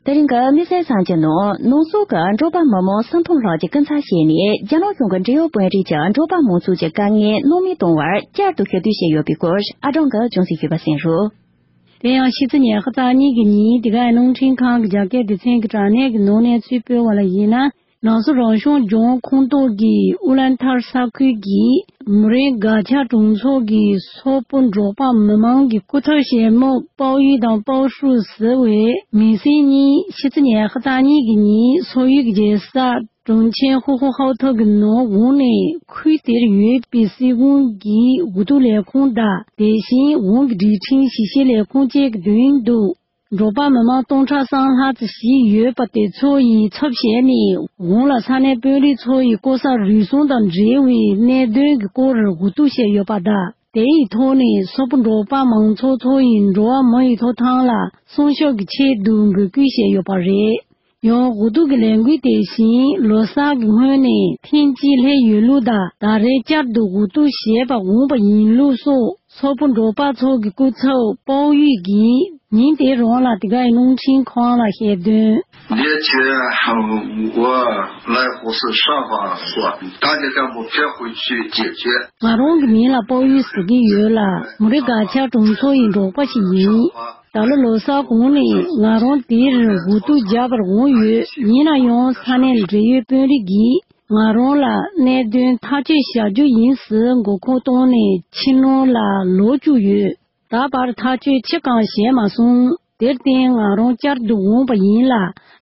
དེ་རིང་གི་དམིགས་བསལ་གསར་འགྱུར་ནང་ནང་སོག་གི་འབྲོག་པ་མི་མང་སུམ་སྟོང་ལྷག་ཅིག་སྐུ་ཚབ་བྱས་ནས་རྒྱ་ནག་གཞུང་གི་འབྲེལ་ཡོད་དཔོན་རིགས་ཀྱིས་འབྲོག་པ་མང་ཚོགས་ཀྱི་དཀའ་ངལ་སྣང་མེད་གཏོང་བར་བསྐྱར་དུ་ཞུ་གཏུག་བྱས་ཡོད་པའི་སྐོར་ཨ་ཀྲང་གིས་རྒྱང་སྲིང་ཞུས་པ་གསན་རོགས། དེ་ཡང་ཕྱི་ཚེས་ཉི་ཤུ་རྩ་གཉིས་ཀྱི་ཉིན་དེ་གའི་རླུང་འཕྲིན་ཁང་གི་རྒྱ་སྐད་སྡེ་ཚན་གྱི་དྲ་གནས་ཀྱི་ནང་ནས་ཚུར་སྤེལ་བ་ལ་ཡིན་ན། ནང་སོག་རང་སྐྱོང་ལྗོངས་ཁོངས་གཏོགས་ཀྱི་ཨུ་ལན་ཐར་ས་ཁུལ་གྱི་མུ་རེ་གྷ་ཆ་གྲོང་ཚོ་གི་སོག་པོ་འབྲོག་པ་མི་མང་གི་སྐུ་ཚབ་ཞལ་མོ་པའོ་ཡུས་དང་པའོ་ཧྲུའུ་ཟེར་བའི་མི་སེར་གཉིས་ཕྱི་ཚེས་ཉི་ཤུ་རྩ་གཉིས་ཀྱི་ཉིན་སོག་ཡུལ་གྱི་རྒྱལ་ས་གྲོང་ཁྱེར་ཧུ་ཧུ་ཧའོ་ཐོ་གི་ནང་དགོངས་ནས་ཁུལ་དེར་ཡོད་པའི་སྲིད་གཞུང་གི་འུ་ཐུག་ལས་ཁུངས་དང་དེ་བཞིན་དབང་གི་སྒྲིག་ཁྲིམས་ཞིབ་བཤེར་ལས་ཁུངས་བཅས་ཀྱི་མདུན་དུ། འབྲོག་པ་མི་མང་སྟོང་ཕྲག་གསུམ་ལྷག་ཙམ་ཞིག་ཡོད་པ་དེ་ཚོ་ཡི་ཚབ་བྱས་ནས་དབང་ལ་ས་གནས་དཔོན་རིགས་ཚོ་ཡི་ལྐོག་ཟ་རུལ་སུངས་དང་འབྲེལ་བའི་གནད་དོན་གྱི་སྐོར་འུ་ཐུག་བྱས་ཡོད་པ་དང་། དེ་ཡི་ཐོག་ནས་སོག་པོ་འབྲོག་པ་མང་ཚོགས་ཚོ་ཡི་འགྲོ་བ་མི་ཡི་ཐོབ་ཐང་ལ་སྲུང་སྐྱོབ་ཀྱི་ཆེད་དུ་འབོད་སྐུལ་བྱས་ཡོད་པ་རེད། ཡང་འུ་ཐུག་གི་ལས་འགུལ་དེ་བཞིན་ལོ་གསར་གྱི་སྔོན་ནས་ཐེངས་གཅིག་སླེབས་ཡོད་ལུགས་དང་། ད་རེས་བསྐྱར་དུ་འུ་ཐུག་བྱས་པ་འོངས་པ་ཡིན་ལུགས་སོགས། སོག་པོ་འབྲོག་པ་ཚོ་གི་སྐུ་ཚབ་པའོ་ཡུས་ཀྱིས་ཉིན་དེ་རང་ལ་དེ་གའི་རླུང་འཕྲིན་ཁང་ལ་བཤད་དོན། 我来火车上班是吧？大家让我开回去解决。 ང་རང་གི་མིང་ལ་པའོ་ཡུས་ཟེར་གྱི་ཡོད་ལ། མུ་རི་གྷ་ཆ་གྲོང་ཚོ་ཡི་འབྲོག་པ་ཞིག་ཡིན། ད་ལོ་ལོ་གསར་གོང་ནས་ང་རང་དེར་འུ་ཐུག་རྒྱག་པར་འོང་ཡོད། ཡིན་ན་ཡང་ས་གནས་འབྲེལ་ཡོད་དཔོན་རིགས་ཀྱིས་ང་རང་ལ་གནད་དོན་ཐག་གཅོད་བྱ་རྒྱུ་ཡིན་ཟེར་མགོ་སྐོར་བཏང་ནས་ཕྱིར་ནང་ལ་ལོག་བཅུག་ཡོད། ད་བར་ཐག་གཅོད་ཅི་གང་བྱས་མ་སོང་། དེར་བརྟེན་ང་རང་བསྐྱར་དུ་འོངས་པ་ཡིན་ལ།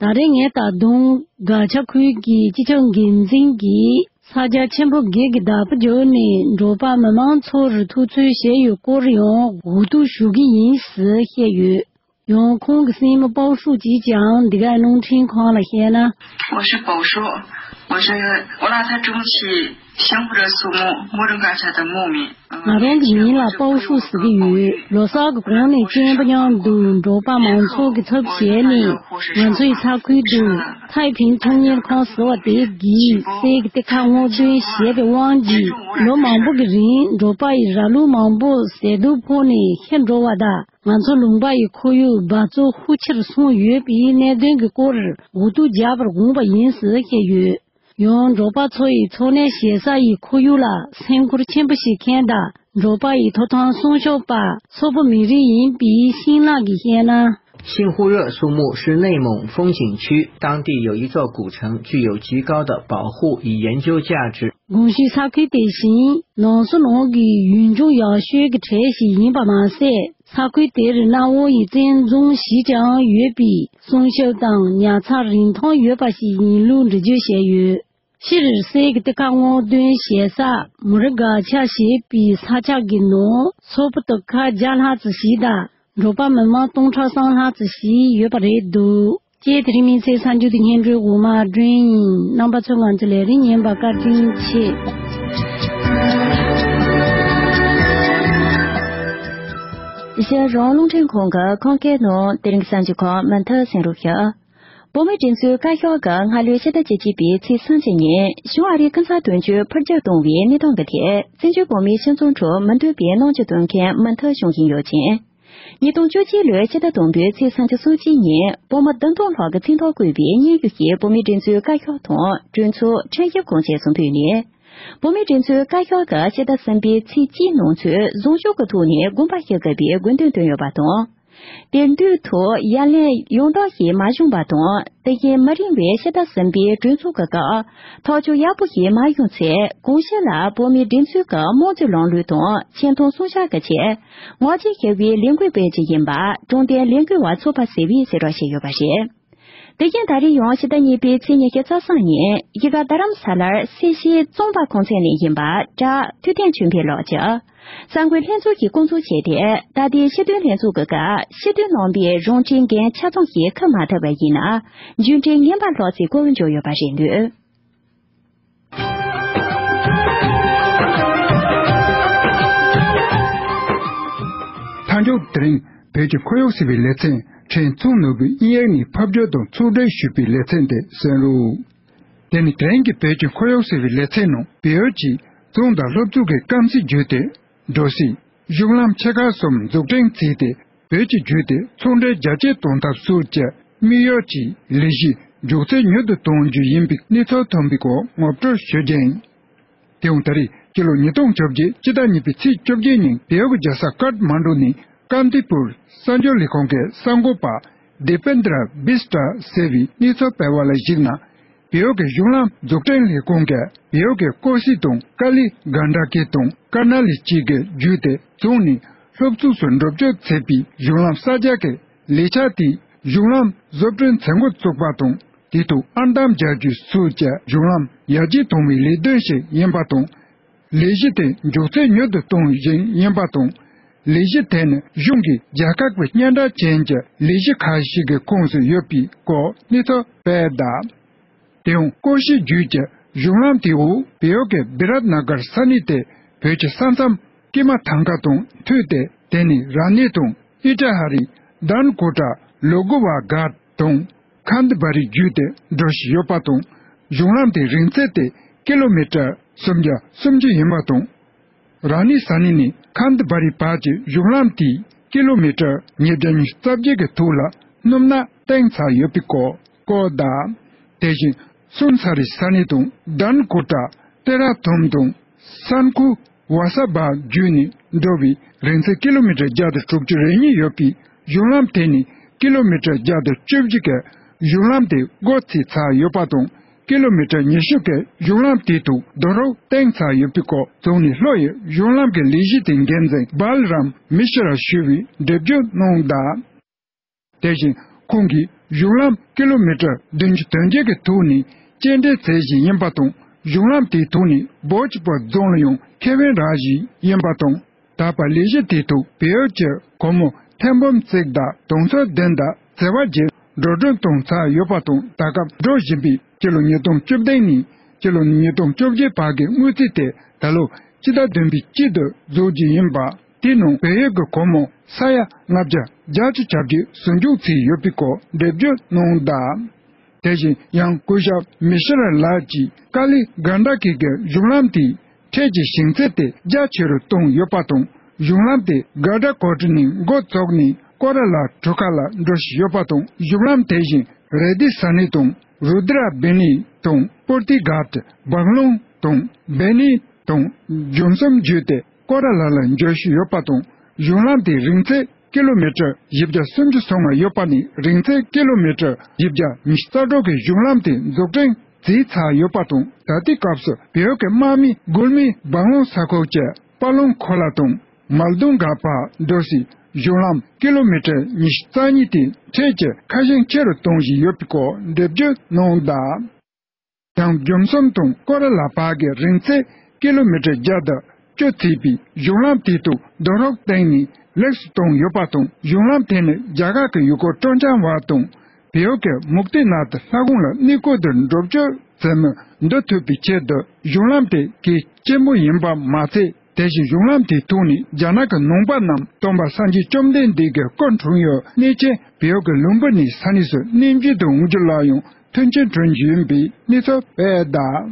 ད་རེས་ངས་ད་དུང་དགའ་ཆ་ཁུལ་གྱི་སྤྱི་ཁྱབ་འགན་འཛིན་གྱིས་ས་ཆ་ཆེན་པོ་བརྒྱད་ཀྱི་བདག་པོ་བརྒྱབ་ནས་འབྲོག་པ་མི་མང་ཚོར་ཐུབ་ཚོད་བྱས་ཡོད་སྐོར་ཡང་འུ་ཐུག་ཞུ་གི་ཡིན་ཞེས་བཤད་ཡོད། ཡང་ཁོང་གི་སྲིང་མོ་པའོ་ཧྲུའུ་ཅིས་ཀྱང་འདི་གའི་རླུང་འཕྲིན་ཁང་ལ་བཤད་ན། 我是宝叔，我是我那他中期幸福的苏木，我正干啥的木米。 ང་རང་གི་མིང་ལ་པའོ་ཧྲུའུ་ཟེར་གྱི་ཡོད། ལོ་གསར་གྱི་གོང་ནས་གཅེན་པོ་མཉམ་དུ་འབྲོག་པ་མང་ཚོགས་ཀྱི་ཚབ་བྱས་ནས། ང་ཚོའི་ས་ཁུལ་དུ་ཐའེ་ཕིང་ཚོང་གཉེར་ཁང་ཟེར་བ་དེ་གིས་གསེར་གྱི་ཏི་ཁ་སྔོག་འདོན་བྱས་པའི་དབང་གིས། ལོ་མང་པོ་གི་རིང་འབྲོག་པ་ཡི་ར་ལུག་མང་པོ་ཟད་དུ་ཕོག་ནས་ཤི་འགྲོ་བ་དང་། ང་ཚོ་ལུང་པ་ཡི་ཁོར་ཡུག་འབག་བཙོག་ཤུགས་ཆེར་སོང་ཡོད་པའི་གནད་དོན་གྱི་སྐོར་འུ་ཐུག་རྒྱག་པར་འོངས་པ་ཡིན་ཞེས་བཤད་ཡོད། ཡང་འབྲོག་པ་ཚོ་ཡི་འཚོ་གནས་བྱེད་ས་ཡི་ཁོར་ཡུག་ལ་སེམས་ཁུར་ཆེན་པོ་བྱེད་མཁན་དང་། འབྲོག་པ་ཡི་ཐོབ་ཐང་སྲུང་སྐྱོབ་པ་སོག་པོ་མི་རིགས་ཡིན་པའི་ཤིང་ལགས་ཀྱིས་བཤད་ན། 幸福热树木是内蒙风景区，当地有一座古城，具有极高的保护与研究价值。 གོང་ཞུས་ས་ཁུལ་དེ་བཞིན་ནང་སོ་ནང་གི་ཡུལ་ལྗོངས་ཡག་ཤོས་ཀྱི་གྲས་ཤིག་ཡིན་པ་མ་ཟད། ས་ཁུལ་དེར་གནའ་བོ་ཡི་བཙན་རྫོང་བཞི་ཀྱང་ཡོད་པས། སྲུང་སྐྱོབ་དང་ཉར་ཚགས་རིན་ཐང་ཡོད་པ་ཞིག་ཡིན་ལུགས་འགྲེལ་བརྗོད་བྱས་ཡོད། སྤྱིར་གསེར་གྱི་ཏི་ཁ་སྔོག་འདོན་བྱེད་ས་མུ་རི་ག་ཆ་ཞེས་པའི་ས་ཆ་གི་ནང་སོག་པོ་ཏི་ཁ་བརྒྱ་ལྷག་ཙམ་ཞིག་དང་། འབྲོག་པ་མི་མང་སྟོང་ཕྲག་གསུམ་ལྷག་ཙམ་ཞིག་ཡོད་པ་རེད་འདུག་ཅེས་དེ་རིང་མི་ཚེའི་གསར་འགྱུར་དེ་སྙན་སྒྲོན་འོག་མ་བསྐྲུན་ཡིན། རྣམ་པ་ཚོས་ང་ཚོའི་ལས་རིམ་ཉན་པར་བཀའ་དྲིན་ཆེ། གཞན་རང་རླུང་འཕྲིན་ཁང་གི་ཁམས་སྐད་ནང་དེ་རིང་གི་གསར་འགྱུར་ཁག་མུ་མཐུད་གསན་རོགས་ཞུ། བོད་མིའི་སྒྲིག་འཛུགས་བཀའ་ཤག་གིས་སྔ་ལོའི་ཕྱི་ཟླ་བཅུ་གཅིག་པའི་ཚེས་སུམ་ཅུ་ཉིན་གཞུང་ཨ་རིའི་ཀུན་བཟང་དོན་གཅོད་འཕུར་སྐྱོད་གཏོང་བའི་གནས་སྟངས་ཀྱི་ཐད། བཙན་བྱོལ་བོད་མིའི་སྤྱི་ཚོགས་ཁྲོད་མི་འདོད་པའི་གནོན་ཤུགས་གཏོང་མཁན་མུ་མཐུད་བྱུང་བཞིན་ཡོད་ཅིང་། ཉིས་སྟོང་བཅུ་གཅིག་ལོའི་ཕྱི་ཟླ་དང་པོའི་ཚེས་སུམ་ཅུ་སོ་གཅིག་ཉིན་བོད་མི་བདུན་སྟོང་ལྷག་གི་མཚན་ཐོ་བཀོད་པའི་སྙན་ཞུ་ཞིག་བོད་མིའི་སྒྲིག་འཛུགས་བཀའ་ཤག་དང་གྲོས་ཚོགས་ཁྲིམས་ཞིབ་ཁང་བཅས་སུ་ཕུལ་ནས། བོད་མིའི་སྒྲིག་འཛུགས་བཀའ་ཤག་གིས་ཕྱི་ཟླ་གསུམ་པའི་ཚེས་གཅིག་ནང་ཚུད་བཟང་ཕྱོགས་ཀྱི་ཐོག་ནས་དགོངས་པ་ཞུ་དགོས་པའི་དགོས་འདུན་བཏོན་ཡོད་པ་དང་། དེར་མདུན་དུ་ཡ་ལན་ཡང་དག་ཞིག་མ་བྱུང་བ་དང་། དེ་བཞིན་མི་རིང་བའི་ཕྱི་ཟླ་གསུམ་པའི་གྲོས་ཚོགས་ཀྱི་སྐབས་ཐག་གཅོད་ཡག་པོ་ཞིག་མ་བྱུང་ཚེ། གོང་ཞུས་ལ་བོད་མིའི་སྒྲིག་འཛུགས་ཀྱི་དམངས་གཙོའི་ལམ་ལུགས་དང་ཆེ་མཐོང་སྲུང་སྐྱོབ་ཀྱི་ཆེད། ངོ་རྒོལ་བྱ་བའི་ལས་འགུལ་སྤེལ་རྒྱུ་ཡིན་པ་དྲང་བདེན་ལས་འགུལ་བ་ཚོགས་པ་ཟེར་བས་གསལ་བསྒྲགས་བྱས་ཡོད་པ་རེད། དེ་བཞིན་ད་རེས་ཡང་ཕྱི་ཟླ་གཉིས་པའི་ཚེས་ཉི་ཤུ་རྩ་གསུམ་ཉིན་གཞིས་ཀ་རྡ་རམ་ས་ལར་སེར་བྱེས་རྩོམ་པ་ཁང་ཚན་ནས་ཡིན་པ་བཀྲ་ཐུབ་བསྟན་ཆོས་འཕེལ་ལགས་ཀྱིས་གསར་འགོད་ལྷན་ཚོགས་ཀྱིས་བསྐོང་ཚོགས་བྱས་ཏེ། ད་ལྟའི་ཕྱིར་འདོན་ལྷན་ཚོགས་ཀྱི་སྐབས་ཕྱིར་འདོན་གནང་པའི་རང་འཁྲིའི་འགན་ཆ་ཚང་ཞིག་འཁུར་མ་ཐུབ་པ་ཡིན་ན་རྒྱུན་འབྲས་ངན་པ་ལྷག་རྩིས་སྐོར་འབྱོར་ཡོད་པ་རེད་འདུག་མཐའ་མཇུག་དེ་རིང་བོད་ཀྱི་ཁོར་ཡུག་ཟེར་བའི་ལེ་ཚན་ཕྲན་ཚེ་རིང་ནོར་བུས་དབྱིན་ཡིག་ནས་ཕབ་སྒྱུར་དང་ཕྱོགས་སྒྲིག་ཞུས་པའི་ལེ་ཚན་དེ་གསན་རོགས། དེ་ནི་དེ་རིང་གི་བོད་ཀྱི་ཁོར་ཡུག་ཟེར་བའི་ལེ་ཚན་ནང་བལ་ཡུལ་གྱི་རྫོང་དང་སློབ་ཚོགས་ཀྱི་སྐམ་སའི་རྒྱུད་དེ་འགྲོ་སའི་གཞུང་ལམ་ཆེ་ཁག་གསུམ་འཛུགས་སྐྲུན་བྱས་ཏེ། བོད་ཀྱི་རྒྱུད་དེ་ཚོང་འབྲེལ་རྒྱ་སྐྱེད་གཏོང་ཐབས་སོགས་ཀྱི་དམིགས་ཡུལ་གྱི་ལས་གཞི་མགྱོགས་ཚད་མྱུར་དུ་གཏོང་རྒྱུ་ཡིན་པའི་གནས་ཚུལ་ཐོན་པའི་སྐོར་ངོ་སྤྲོད་ཞུ་རྒྱུ་ཡིན། དེའང་ད་རེས་སྤྱི་ལོ་ཉིས་སྟོང་བཅོ་བརྒྱད་སྤྱི་ཟླ་གཉིས་པའི་ཚེས་བཅོ་བརྒྱད་ཉིན་བལ་ཡུལ་གྱི་རྒྱལ་ས་ཀཏ་མན་ཌུ་ནས་ཀམ་ཏི་པུར་གསར་འགྱུར་ལས་ཁང་གི་གསར་འགོད་པ་དི་པེན་དྲ་བྷི་སྟྲ་ཟེར་བའི་གནས་ཚུལ་སྤེལ་བ་ལ་གཞིགས་ན། བལ་ཡུལ་གྱི་གཞུང་ལམ་འཛུགས་སྐྲུན་ལས་ཁུངས་ཀྱིས་བལ་ཡུལ་གྱི་ཀོ་ཤི་དང་ཀ་ལི་གྷན་ཌ་ཀི་དང་ཀར་ན་ལི་བཅས་ཀྱི་རྒྱུད་དེ་རྫོང་ནས་སློབ་ཚོགས་སུ་འགྲོ་སྐྱོད་བྱེད་པའི་གཞུང་ལམ་གསར་རྒྱག་གི་ལས་འཆར་དེའི་གཞུང་ལམ་བཟོ་སྐྲུན་མཛད་འགོ་བཙུགས་པ་དང་། དེའི་ཐོག་ཨར་འདམ་རྒྱག་རྒྱུ་སོགས་ཀྱི་གཞུང་ལམ་ཡར་རྒྱས་གཏོང་བའི་ལས་དོན་ཞིག་ཡིན་པ་དང་། ལས་གཞི་དེ་མགྱོགས་ཚད་མྱུར་དུ་གཏོང་བཞིན་ཡིན་པ་དང་། ལས་གཞི་དེ་ནི་གཞུང་གི་རྒྱལ་ཁབ་ཀྱི་སྙན་གྲགས་ཅན་གྱི་ལས་གཞི་ཁག་ཞིག་གི་ཁོངས་སུ་ཡོད་པའི་སྐོར་གནས་ཚུལ་སྤེལ་གདའ། དེ་ཡང་ཀོ་ཤི་བརྒྱུད་ཀྱི་གཞུང་ལམ་དེའུ་བལ་ཡུལ་གྱི་བི་རཱཏ་ན་གར་ས་གནས་དེ་བོད་ཀྱི་ས་མཚམས་ཀྱི་མ་ཐང་ཁ་དང་མཐུད་དེ། དེ་ནི་ར་ནི་དང་ཨི་ཏྲ་ཧ་རི། དཱན་ཀོ་ཏྲ། ལོ་གོ་བ་གྷ་ཊ་དང་ཁན་དི་བ་རི་བརྒྱུད་དེ་འགྲོ་བཞིན་ཡོད་པ་དང་། གཞུང་ལམ་དེའི་རིང་ཚད་དེ་ཀི་ལོ་མི་ཊར་སུམ་བརྒྱ་སུམ་ཅུ་ཡིན་པ་དང་། ར་ནི་ས་གནས་ནས་ཁན་དི་བ་རི་བར་གྱི་གཞུང་ལམ་དེའི་ཀི་ལོ་མི་ཊར་ཉིས་བརྒྱ་ཉི་ཤུ་རྩ་བརྒྱད་ཀྱི་ཐོག་ལ་སྣུམ་ནག་བཏིང་ཚར་ཡོད་པའི་སྐོར་བཀོད་གདའ། དེ་བཞིན་སུན་ས་རི་ས་གནས་དང་དཱན་ཀོ་ཏྲ། ཏེ་ར་ཐུམ་དང་སན་ཁུ་ཝ་ས་བ་བརྒྱུད་ནས་འགྲོ་བའི་རིང་ཚད་ཀི་ལོ་མི་ཊར་བརྒྱ་དང་དྲུག་ཅུ་རེ་གཉིས་ཡོད་པའི་གཞུང་ལམ་དེ་ནི་ཀི་ལོ་མི་ཊར་བརྒྱ་དང་བཅུ་བཞི་གི་གཞུང་ལམ་དེ་སྒོ་ཕྱེ་ཚར་ཡོད་པ་དང་། ཀི་ལོ་མི་ཊར་ཉི་ཤུ་གི་གཞུང་ལམ་དེའི་ཐོག་རྡོ་རོགས་བཏིང་ཚར་ཡོད་པའི་སྐོར་ཚོགས་ནས་ལྷོ་ཡི་གཞུང་ལམ་གྱི་ལས་གཞི་དེའི་འགན་འཛིན་སྦལ་རམ་མི་ཤི་ར་ཞུ་བས་འགྲེལ་བརྗོད་གནང་གདའ། དེ་བཞིན་ཁོང་གིས་གཞུང་ལམ་ཀི་ལོ་མི་ཊར་བདུན་ཅུ་དོན་བརྒྱད་ཀྱི་ཐོག་ནས་སྐྱེལ་འདྲེན་མཛད་བཞིན་ཡིན་པ་དང་། གཞུང་ལམ་དེའི་ཐོག་ནས་སྦོ་ཅི་པ་རྫོང་ལ་ཡང་ཁེ་ཕན་རག་བཞིན་ཡིན་པ་དང་། ད་བར་ལས་གཞི་དེའི་ཐོག་བལ་ཡུལ་གྱི་སྒོར་མོ་ཐེར་འབུམ་གཅིག་དང་དུང་ཕྱུར་བདུན་དང་བྱེ་བ་བརྒྱད་འགྲོ་གྲོན་བཏང་ཚར་ཡོད་པ་དང་། ད་སྐབས་འགྲོ་བཞིན་པའི་སྤྱི་ལོ་ཉིས་སྟོང་བཅུ་བདུན་ནས་སྤྱི་ལོ་ཉིས་སྟོང་བཅོ་བརྒྱད་བར་གྱི་དངུལ་རྩིས་དེ་ད་ལོ་སྤྱི་ཟླ་བདུན་པའི་དཀྱིལ་དུ་རྫོགས་རྒྱུ་ཡིན་པ། དེའི་ནང་བལ་ཡུལ་གྱི་སྒོར་མོ་ས་ཡ་ལྔ་བརྒྱ་བརྒྱད་ཅུ་གྱ་བརྒྱད་ཟུར་འཇོག་བྱས་ཡོད་པའི་སྐོར་འགྲེལ་བརྗོད་གནང་གདའ། དེ་བཞིན་ཡང་སྐུ་ཞབས་མི་ཤི་ར་ལགས་ཀྱིས་ཀ་ལི་གྷན་ཌ་ཀི་གི་གཞུང་ལམ་དེའི་འཕྲེད་ཀྱི་ཞིང་ཚད་དེ་རྒྱ་ཆེ་རུ་བཏང་ཡོད་པ་དང་། གཞུང་ལམ་དེ་གྷ་ཌ་ཀོ་ཊ་ནས་འགོ་བཙུགས་ནས་ཀོ་ར་ལ་གྲུ་ཁ་ལ་འགྲོ་བཞིན་ཡོད་པ་དང་། གཞུང་ལམ་དེ་བཞིན་རེ་ཌི་ས་གནས་དང་རུ་དྲ་བི་ནི་དང་པུར་ཏི་གྷ་ཊ་སྦང་ལུང་དང་བི་ནི་དང་ཇོམ་སོམ་བརྒྱུད་དེ་ཀོ་ར་ལ་ལ་འགྲོ་བཞིན་ཡོད་པ་དང་། གཞུང་ལམ་དེའི་རིང་ཚད་ཀི་ལོ་མི་ཊར་བཞི་བརྒྱ་སུམ་ཅུ་སོ་ལྔ་ཡོད་པ་ནས། རིང་ཚད་ཀི་ལོ་མི་ཊར་བཞི་བརྒྱ་ཉི་ཤུ་རྩ་དྲུག་གི་གཞུང་ལམ་དེ་འཛུགས་སྐྲུན་བྱས་ཚར་ཡོད་པ་དང་། ད་ལྟའི་སྐབས་སུ་བལ་ཡུལ་གྱི་དམག་མིས་གུལ་མི་སྦང་ལུང་ས་ཁུལ་གྱི་པ་ལུང་ཁོ་ལ་དང་མལ་དུང་ག་བར་འགྲོ་སའི་གཞུང་ལམ་ཀི་ལོ་མི་ཊར་ཉི་ཤུ་རྩ་གཉིས་དེ་འཕྲེད་ཀྱིས་ཁ་ཞེང་ཆེ་རུ་གཏོང་བཞིན་ཡོད་པའི་སྐོར་འགྲེལ་བརྗོད་གནང་གདའ། ཡང་ཇོམ་སོམ་དང་ཀོ་ར་ལ་བར་གྱི་རིང་ཚད་ཀི་ལོ་མི་ཊར་བརྒྱ་དང་བཅུ་བྱས་པའི་གཞུང་ལམ་དེའི་ཐོག་རྡོ་རོགས་བཏིང་ནས་ལེགས་སུ་བཏང་ཡོད་པ་དང་། གཞུང་ལམ་དེ་ནི་རྒྱ་གར་གྱི་ཡུལ་སྐོར་སྤྲོ་འཆམ་བ་དང་བལ་ཡུལ་གྱི་མུ་སྟེགས་ནགས་དེ་ལྷ་ཁང་ལ་གནས་སྐོར་དུ་འགྲོ་སྤྱོད་མཛད་མི་འདི་ཐུབ་པའི་ཆེད་དུ་གཞུང་ལམ་དེ་གལ་ཆེན་པོ་ཡིན་པ་མ་ཚད། དེ་བཞིན་གཞུང་ལམ་དེའི་ཐོག་ནས་རྒྱ་ནག་གི་ནང་པ་རྣམས་སྟོན་པ་སངས་རྒྱས་བཅོམ་ལྡན་འདས་ཀྱི་སྐུ་འཁྲུངས་ཡུལ་གནས་ཆེན་བལ་ཡུལ་གྱི་ལུམ་བི་ནི་ས་གནས་སུ་གནས་མཇལ་དུ་འོང་རྒྱུ་ལ་ཡང་མཐུན་རྐྱེན་བསྐྲུན་རྒྱུ་ཡིན་པའི་གནས་ཚུལ་སྤེལ་གདའ།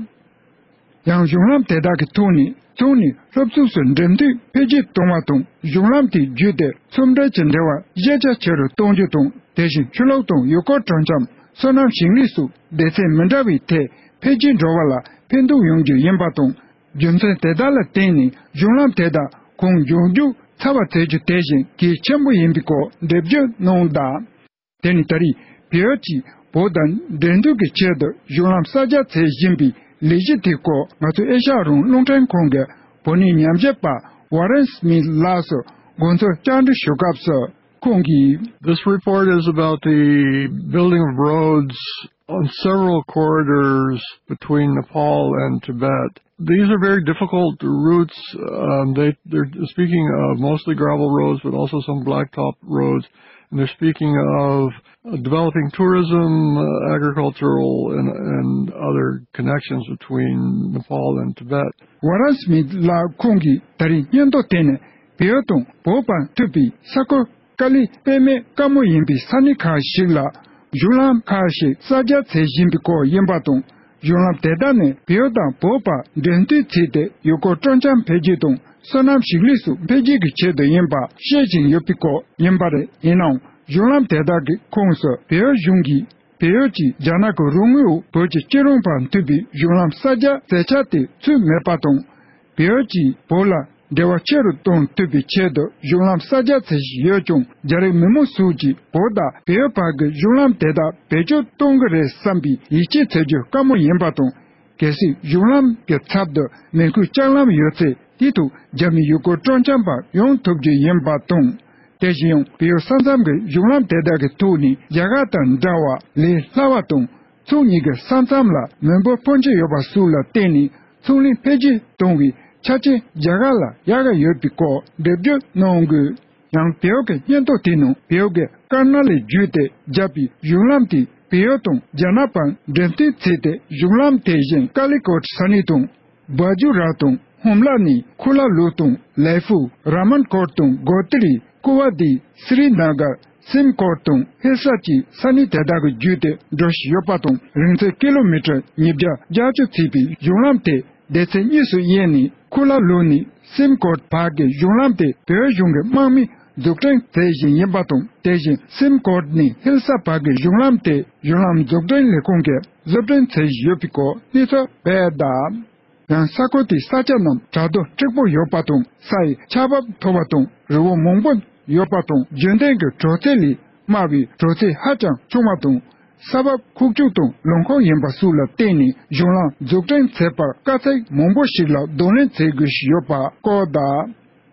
ཡང་གཞུང་ལམ་དེ་དག་གི་ཐོག་ནས་ཚོང་ནས་སློབ་ཚོགས་སུ་འགྲེམས་སྟོན་འཕེལ་རྒྱས་གཏོང་བ་དང་། གཞུང་ལམ་དེ་བརྒྱུད་དེ་ཚོང་འབྲེལ་གྱི་འབྲེལ་བ་ཞན་ཆ་ཆེ་རུ་གཏོང་རྒྱུ་དང་། དེ་བཞིན་ཆོས་ལུགས་དང་ཡུལ་སྐོར་སྤྲོ་འཆམ། སོ་ནམ་ཞིང་ལས་སོགས་སྡེ་ཚན་མི་འདྲ་བའི་ཐད་འཕེལ་རྒྱས་འགྲོ་བ་ལ་ཕན་ཐོགས་ཡོང་རྒྱུ་ཡིན་པ་དང་། རྒྱུ་མཚན་དེ་དག་ལ་བརྟེན་ནས་གཞུང་ལམ་དེ་དག་གོང་མཇུག་མཇུག་ཚར་བ་བྱེད་རྒྱུ་དེ་བཞིན་གལ་ཆེན་པོ་ཡིན་པའི་སྐོར་འགྲེལ་བརྗོད་གནང་གདའ། དེ་ནི་ད་རེས་བལ་ཡུལ་གྱིས་བོད་དང་འབྲེལ་མཐུད་ཀྱི་ཆེད་དུ་གཞུང་ལམ་གསར་རྒྱག་བྱེད་བཞིན་པའི་ལས་གཞི་དེའི་སྐོར་ང་ཚོའི་ཨེ་ཤ་ཡ་རང་དབང་རླུང་འཕྲིན་ཁང་གི་བོད་གནས་ཉམས་ཞིབ་པ་ཝ་རན་སྨིད་ལགས་སུ་དགོངས་ཚུལ་བཅར་འདྲི་ཞུ་སྐབས་སུ་ཁོང་གིས། This report is about the building of roads on several corridors between Nepal and Tibet. These are very difficult routes. Um, they, they're speaking of mostly gravel roads, but also some blacktop roads. And they're speaking of uh, developing tourism, uh, agricultural, and, and other connections between Nepal and Tibet. ཝ་རན་སྨིད་ལགས་ཁོང་གིས་ད་རེས་སྙན་ཐོ་དེ་ནི་བལ་ཡུལ་དང་བོད་བར་མཐུད་པའི་ས་ཁུལ་དཀའ་ལས་དཔེ་མེད་དཀའ་མོ་ཡིན་པའི་ས་གནས་ཁག་ཞིག་ལ་གཞུང་ལམ་ཁག་ཞིག་གསར་རྒྱག་བྱེད་བཞིན་པའི་སྐོར་ཡིན་པ་དང་། གཞུང་ལམ་དེ་དག་ནི་བལ་ཡུལ་དང་བོད་བར་འགྲན་བསྡུར་བྱས་ཏེ་ཡུལ་སྐོར་སྤྲོ་འཆམ་འཕེལ་རྒྱས་དང་སོ་ནམ་ཞིང་ལས་སོགས་འཕེལ་རྒྱས་ཀྱི་ཆེད་དུ་ཡིན་པ་བཤད་བཞིན་ཡོད་པའི་སྐོར་ཡིན་པ་རེད། ཡིན་ནའང་གཞུང་ལམ་དེ་དག་གི་ཁོངས་སུ་བལ་ཡུལ་གཞུང་གིས་བལ་ཡུལ་གྱིས་རྒྱ་ནག་གི་རོགས་དངུལ་འོག་བོད་ཀྱི་སྐྱིད་རོང་བར་མཐུད་པའི་གཞུང་ལམ་གསར་རྒྱག་མཛད་འཆར་དེ་ཚུད་མེད་པ་དང་། བལ་ཡུལ་གྱིས་བོད་ལ་འབྲེལ་བ་ཆེ་རུ་གཏོང་ཐུབ་པའི་ཆེད་དུ་གཞུང་ལམ་གསར་རྒྱག་བྱེད་བཞིན་ཡོད་ཀྱང་། རྒྱ་རིགས་མི་མང་སོགས་ཀྱིས་བོད་དང་བལ་ཡུལ་བར་གྱི་གཞུང་ལམ་དེ་དག་བེད་སྤྱོད་གཏོང་གི་རེད་བསམ་པའི་ཡིད་ཆེས་བྱེད་རྒྱུ་དཀའ་མོ་ཡིན་པ་དང་། གལ་སྲིད་གཞུང་ལམ་གྱི་ཚབ་ཏུ་མེ་ཁུལ་ལྕགས་ལམ་ཡོད་ཚེ། དེའི་ཐོག་རྒྱ་མི་ཡུལ་སྐོར་སྤྲོ་འཆམ་པ་ཡོང་ཐུབ་རྒྱུ་ཡིན་པ་དང་། དེ་བཞིན་ཡང་བལ་ཡུལ་ས་མཚམས་ཀྱི་གཞུང་ལམ་དེ་དག་གི་ཐོག་ནས་རྒྱ་གར་དང་འདྲ་བར་ལས་སླ་བ་དང་། ཕྱོགས་གཉིས་ཀྱི་ས་མཚམས་ལ་མི་འབོར་ཕོན་ཆེ་ཡོད་པ་སོགས་ལ་བརྟེན་ནས་ཚོང་ལས་འཕེལ་རྒྱས་གཏོང་བའི་ཆ་རྐྱེན་རྒྱ་གར་ལ་ཡག་ག་ཡོད་པའི་སྐོར་འགྲེལ་བརྗོད་གནང་དགོས། ཡང་བལ་ཡུལ་གྱི་སྙན་ཐོ་དེའི་ནང་བལ་ཡུལ་གྱི་ཀར་ན་ལས་བརྒྱུད་དེ་བརྒྱབ་པའི་གཞུང་ལམ་དེས་བལ་ཡུལ་དང་རྒྱ་ནག་བར་འགྲན་བསྡུར་བྱས་ཏེ། གཞུང་ལམ་དེ་བཞིན་ཀ་ལི་ཀོཊ་ས་གནས་དང་། བ་ཇུ་ར་དང་ཧུམ་ལ་ནས་ཁུ་ལ་ལུ་དང་ལའི་ཧྥུ། ར་མན་ཀོཊ་དང་གོ་ཏི་རི། ཀུ་ཝ་ཏི། སི་རི་ན་གར། སིམ་ཀོཊ་དང་ཧིལ་ས་བཅས་ས་གནས་དེ་དག་གི་བརྒྱུད་དེ་འགྲོ་བཞིན་ཡོད་པ་དང་། རིང་ཚད་ཀི་ལོ་མི་ཊར་ཉིས་བརྒྱ་བརྒྱད་ཅུ་བྱས་པའི་གཞུང་ལམ་དེ་སྡེ་ཚན་གཉིས་སུ་དབྱེ་ནས། ཁུ་ལ་ལུ་ནས་སིམ་ཀོཊ་བར་གྱི་གཞུང་ལམ་དེ་བོད་གཞུང་གི་དམག་མིས་འཛུགས་སྐྲུན་མཛད་བཞིན་ཡིན་པ་དང་། དེ་བཞིན་སིམ་ཀོཊ་ནས་ཧིལ་ས་བར་གྱི་གཞུང་ལམ་དེ་གཞུང་ལམ་འཛུགས་སྐྲུན་ལས་ཁུངས་ཀྱིས་བཟོ་སྐྲུན་མཛད་བཞིན་ཡོད་པའི་སྐོར་གནས་ཚུལ་སྤེལ་གདའ། ཡང་ས་ཁུལ་དེའི་ས་ཆ་རྣམས་བྲག་རྡོ་མཁྲེགས་པོ་ཡོད་པ་དང་། ས་ཡི་ཆར་བབ་མཐོ་བ་དང་རི་བོ་མང་པོ་ཡོད་པ་དང་། རྒྱུན་ལྡན་གྱི་དྲོད་ཚད་ལས་དམའ་བའི་དྲོད་ཚད་ཧ་ཅང་ཆུང་བ་དང་། ས་བབ་ཁུག་ཀྱོག་དང་རླངས་འཁོར་ཡིན་པ་སོགས་ལ་བརྟེན་ནས་གཞུང་ལམ་འཛུགས་སྐྲུན་བྱེད་པར་དཀའ་ཚེགས་མང་པོ་ཞིག་ལ་གདོང་ལེན་བྱེད་དགོས་ཀྱི་ཡོད་པ་བཀོད་གདའ།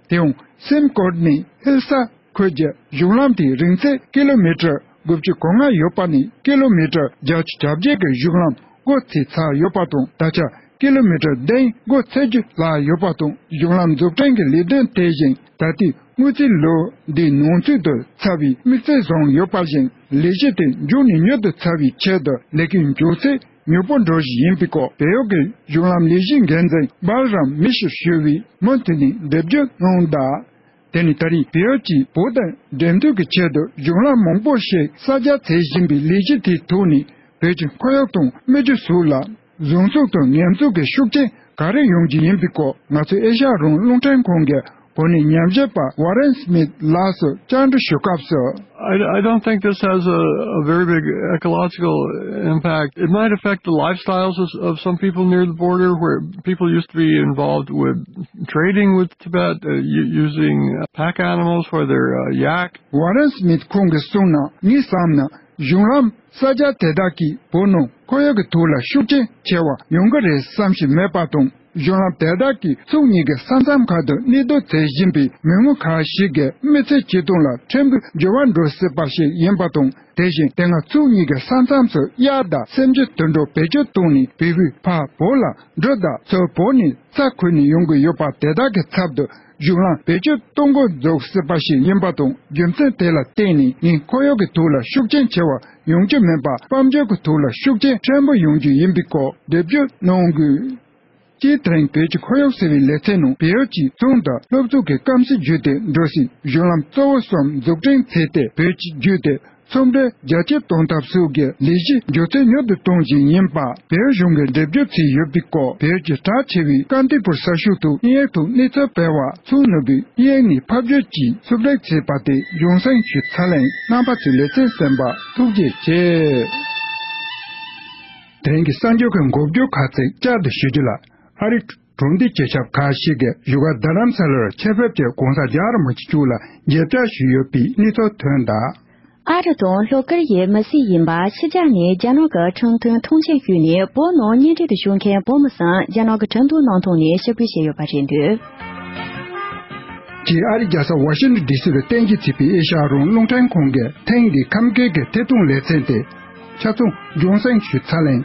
དེའང་སིམ་ཀོར་ནས་ཧིལ་ས་ཁུལ་གྱི་གཞུང་ལམ་དེའི་རིང་ཚད་ཀི་ལོ་མི་ཊར་དགུ་བཅུ་གོ་ལྔ་ཡོད་པ་ནས་ཀི་ལོ་མི་ཊར་བརྒྱད་ཅུ་གྱ་བརྒྱད་ཀྱི་གཞུང་ལམ་སྒོ་འབྱེད་ཚར་ཡོད་པ་དང་། ད་ཆ་ཀི་ལོ་མི་ཊར་བདུན་སྒོ་འབྱེད་རྒྱུ་ལྷག་ཡོད་པ་དང་། གཞུང་ལམ་འཛུགས་སྐྲུན་གྱི་ལས་དོན་དེ་བཞིན་ད་ལྟའི་དངུལ་རྩིས་ལོ་འདིའི་ནང་ཚུད་དུ་ཚར་བའི་དམིགས་ཚད་བཟུང་ཡོད་པ་བཞིན། ལས་གཞི་དེ་མགྱོགས་ནས་མྱུར་དུ་ཚར་བའི་ཆེད་དུ་ལས་ཀའི་མགྱོགས་ཚད་མྱུར་པོ་འགྲོ་བཞིན་ཡིན་པའི་སྐོར་བལ་ཡུལ་གྱི་གཞུང་ལམ་ལས་གཞིའི་འགན་འཛིན་སྦལ་རམ་མི་ཤི་ཞུ་བས་མུ་མཐུད་ནས་འགྲེལ་བརྗོད་གནང་གདའ། དེ་ནི་ད་རེས་བལ་ཡུལ་གྱིས་བོད་དང་འབྲེལ་མཐུད་ཀྱི་ཆེད་དུ་གཞུང་ལམ་མང་པོ་ཞིག་གསར་རྒྱག་བྱེད་བཞིན་པའི་ལས་གཞི་དེའི་ཐོག་ནས་བོད་ཀྱི་ཁོར་ཡུག་དང་སྨིག་རྒྱུ་སོགས་ལ་བཟང་ཕྱོགས་དང་ཉེས་ཕྱོགས་ཀྱི་ཤུགས་རྐྱེན་ག་རེ་ཡོང་རྒྱུ་ཡིན་པའི་སྐོར་ང་ཚོའི་ཨེ་ཤ་ཡ་རང་དབང་རླུང་འཕྲིན་ཁང་གི་གོ་གནས་ཉམས་ཞིབ་པ་ཝ་རན་སྨིད་ལགས་སུ་བཅར་འདྲི་ཞུ་སྐབས་སུ། I, I don't think this has a, a very big ecological impact. It might affect the lifestyles of, of some people near the border where people used to be involved with trading with Tibet, uh, u- using uh, pack animals for their uh, yak. ཝ་རན་སྨིད་ཁོང་གིས་གསུངས་ན། ངས་བསམ་ན་གཞུང་ལམ་གསར་རྒྱག་དེ་དག་གིས་བོད་ནང་ཁོར་ཡུག་གི་ཐོག་ལ་ཤུགས་རྐྱེན་ཆེ་བ་ཡོང་གི་རེད་བསམ་བཞིན་མེད་པ་དང་། གཞུང་ལམ་དེ་དག་གིས་ཕྱོགས་གཉིས་ཀྱི་ས་མཚམས་ཁག་ཏུ་གནས་སྡོད་བྱེད་བཞིན་པའི་མི་ངོ་ཁག་ཞིག་གི་མི་ཚེ་སྐྱིད་སྟོང་ལ་ཕྲན་བུ་འགྱུར་བ་འགྲོ་སྲིད་པ་ཞིག་ཡིན་པ་དང་། དེ་བཞིན་དེ་སྔ་ཕྱོགས་གཉིས་ཀྱི་ས་མཚམས་སུ་གཡག་དང་སེམས་ཅན་དུད་འགྲོ་བེད་སྤྱོད་བཏང་ནས་བོད་པའི་ཕར་བོད་ལ་འགྲོ་དང་ཚུར་བོད་ནས་ཚུར་ཁུར་ནས་ཡོང་གི་ཡོད་པ་དེ་དག་གི་ཚབ་ཏུ་གཞུང་ལམ་བེད་སྤྱོད་གཏོང་འགོ་འཛུགས་སྲིད་པ་ཞིག་ཡིན་པ་དང་། རྒྱུ་མཚན་དེ་ལ་བརྟེན་ནས་ངས་ཁོར་ཡུག་གི་ཐོག་ལ་ཤུགས་རྐྱེན་ཆེ་བ་ཡོང་རྒྱུ་མིན་པར་དཔལ་འབྱོར་གྱི་ཐོག་ལ་ཤུགས་རྐྱེན་ཕྲན་བུ་ཡོང་རྒྱུ་ཡིན་པའི་སྐོར་འགྲེལ་བརྗོད་གནང་དགོས། སྤྱིར་དེ་རིང་བོད་ཀྱི་ཁོར་ཡུག་ཟེར་བའི་ལེ་ཚན་ནང་བལ་ཡུལ་གྱིས་ཚོང་དང་སློབ་གསོ་གི་སྐམ་སའི་རྒྱུད་དེ་འགྲོ་སའི་གཞུང་ལམ་གཙོ་བོ་གསུམ་འཛུགས་སྐྲུན་བྱས་ཏེ། བོད་ཀྱི་རྒྱུད་དེ་ཚོང་འབྲེལ་རྒྱ་སྐྱེད་གཏོང་ཐབས་སོགས་ཀྱི་ལས་གཞི་མགྱོགས་ཚད་མྱུར་དུ་གཏོང་བཞིན་ཡིན་པ་བལ་ཡུལ་གཞུང་གིས་འགྲེལ་བརྗོད་བྱས་ཡོད་པའི་སྐོར། བལ་ཡུལ་གྱི་གྲགས་ཆེ་བའི་ཀ་ཏི་པུར་ས་ཤོག་ཏུ་དབྱིན་ཡིག་ཐོག་གནས་ཚུལ་སྤེལ་བ་ཚོང་ནོར་བུས་དབྱིན་ཡིག་ནས་ཕབ་བསྒྱུར་གྱིས་ཕྱོགས་སྒྲིག་བྱས་པ་དེ་གཞུང་སེམས་ཞུ་ཚར་ལན། རྣམ་པ་ཚོས་ལེ་ཚན་གསན་པར་ཐུགས་རྗེ་ཆེ། དེ་རིང་གི་གསར་འགྱུར་གྱི་འགོ་བརྗོད་ཁག་ཅིག་བསྐྱར་དུ་ཞུ་རྒྱུ་ལ། ཨ་རིའི་གྲོང་སྡེ་སྤྱི་ཁྱབ་ཁག་ཞིག་གིས་བཞུགས་སྒར་རྡ་རམ་ས་ལར་ཆེད་ཕེབས་ཀྱིས་གོང་ས་རྒྱལ་བ་རིན་པོ་ཆེ་མཆོག་ལ་མཇལ་བཅར་ཞུས་ཡོད་པའི་གནས་ཚུལ་ཐོན་གདའ། ཨ་རི་དང་ལྷོ་ཀོ་རི་ཡའི་མི་སེར་ཡིན་པ་ཕྱི་རྒྱལ་ནས་རྒྱ་ནག་གི་ཁྲིམས་མཐུན་ཐོངས་མཆན་ཞུས་ནས་བོད་ནང་གཉེན་འཕྲད་དུ་བཞུགས་མཁན་བོད་མི་ཚོ་རྒྱ་ནག་གི་ཁྲིམས་དོན་ནང་ཐོག་ནས་ཞི་རྒོལ་བྱས་ཡོད་པ་རེད་འདུག་ཅེས་ཨ་རིའི་རྒྱལ་ས་ཝ་ཤིང་ཊོན་ཌི་སི་ལ་རྟེན་གཞི་བྱས་པའི་ཨེ་ཤ་ཡ་རང་དབང་རླུང་འཕྲིན་ཁང་གི་ཐེངས་འདིའི་ཁམས་སྐད་ཀྱི་ཐད་གཏོང་ལེ་ཚན་དེ་ཆ་ཚང་རྒྱང་སྲིང་ཞུས་ཚར་ལན།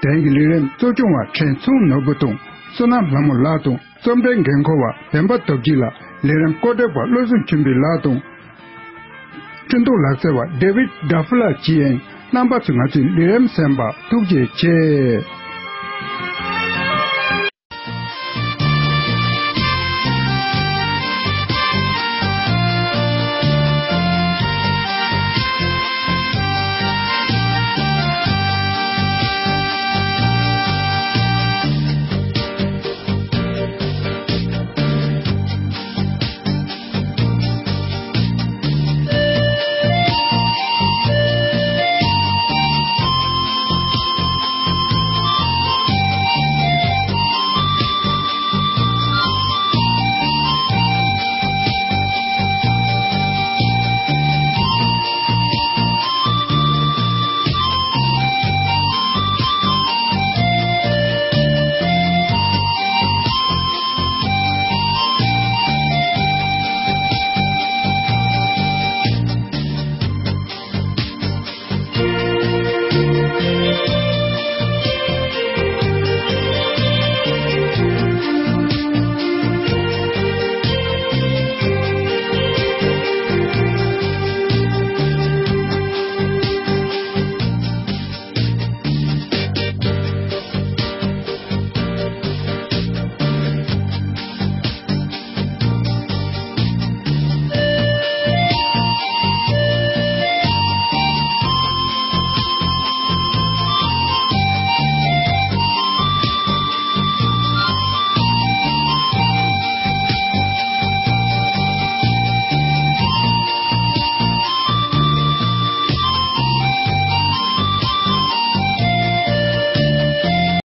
དེ་རིང་གི་ལས་རིམ་གཙོ་སྐྱོང་བ་ཁྲེན་ཚང་ནོར་བུ་དང་བསོད་ནམས་ལྷ་མོ་ལགས་དང་། རྩོམ་སྒྲིག་འགན་འཁུར་བ་བདེན་པ་སྟོབས་རྒྱས་ལགས། ལས་རིམ་བཀོད་སྒྲིག་པ་བློ་བཟང་ཆོས་འཕེལ་ལགས་དང་། སྤྲིན་ཐོག་ལག་རྩལ་བ་ཌེ་ཝིཌ་ཌ་ཧྥུ་ལགས་བཅས་ཡིན། རྣམ་པ་ཚོས་ང་ཚོའི་ལས་རིམ་གསན་པར་ཐུགས་རྗེ་ཆེ།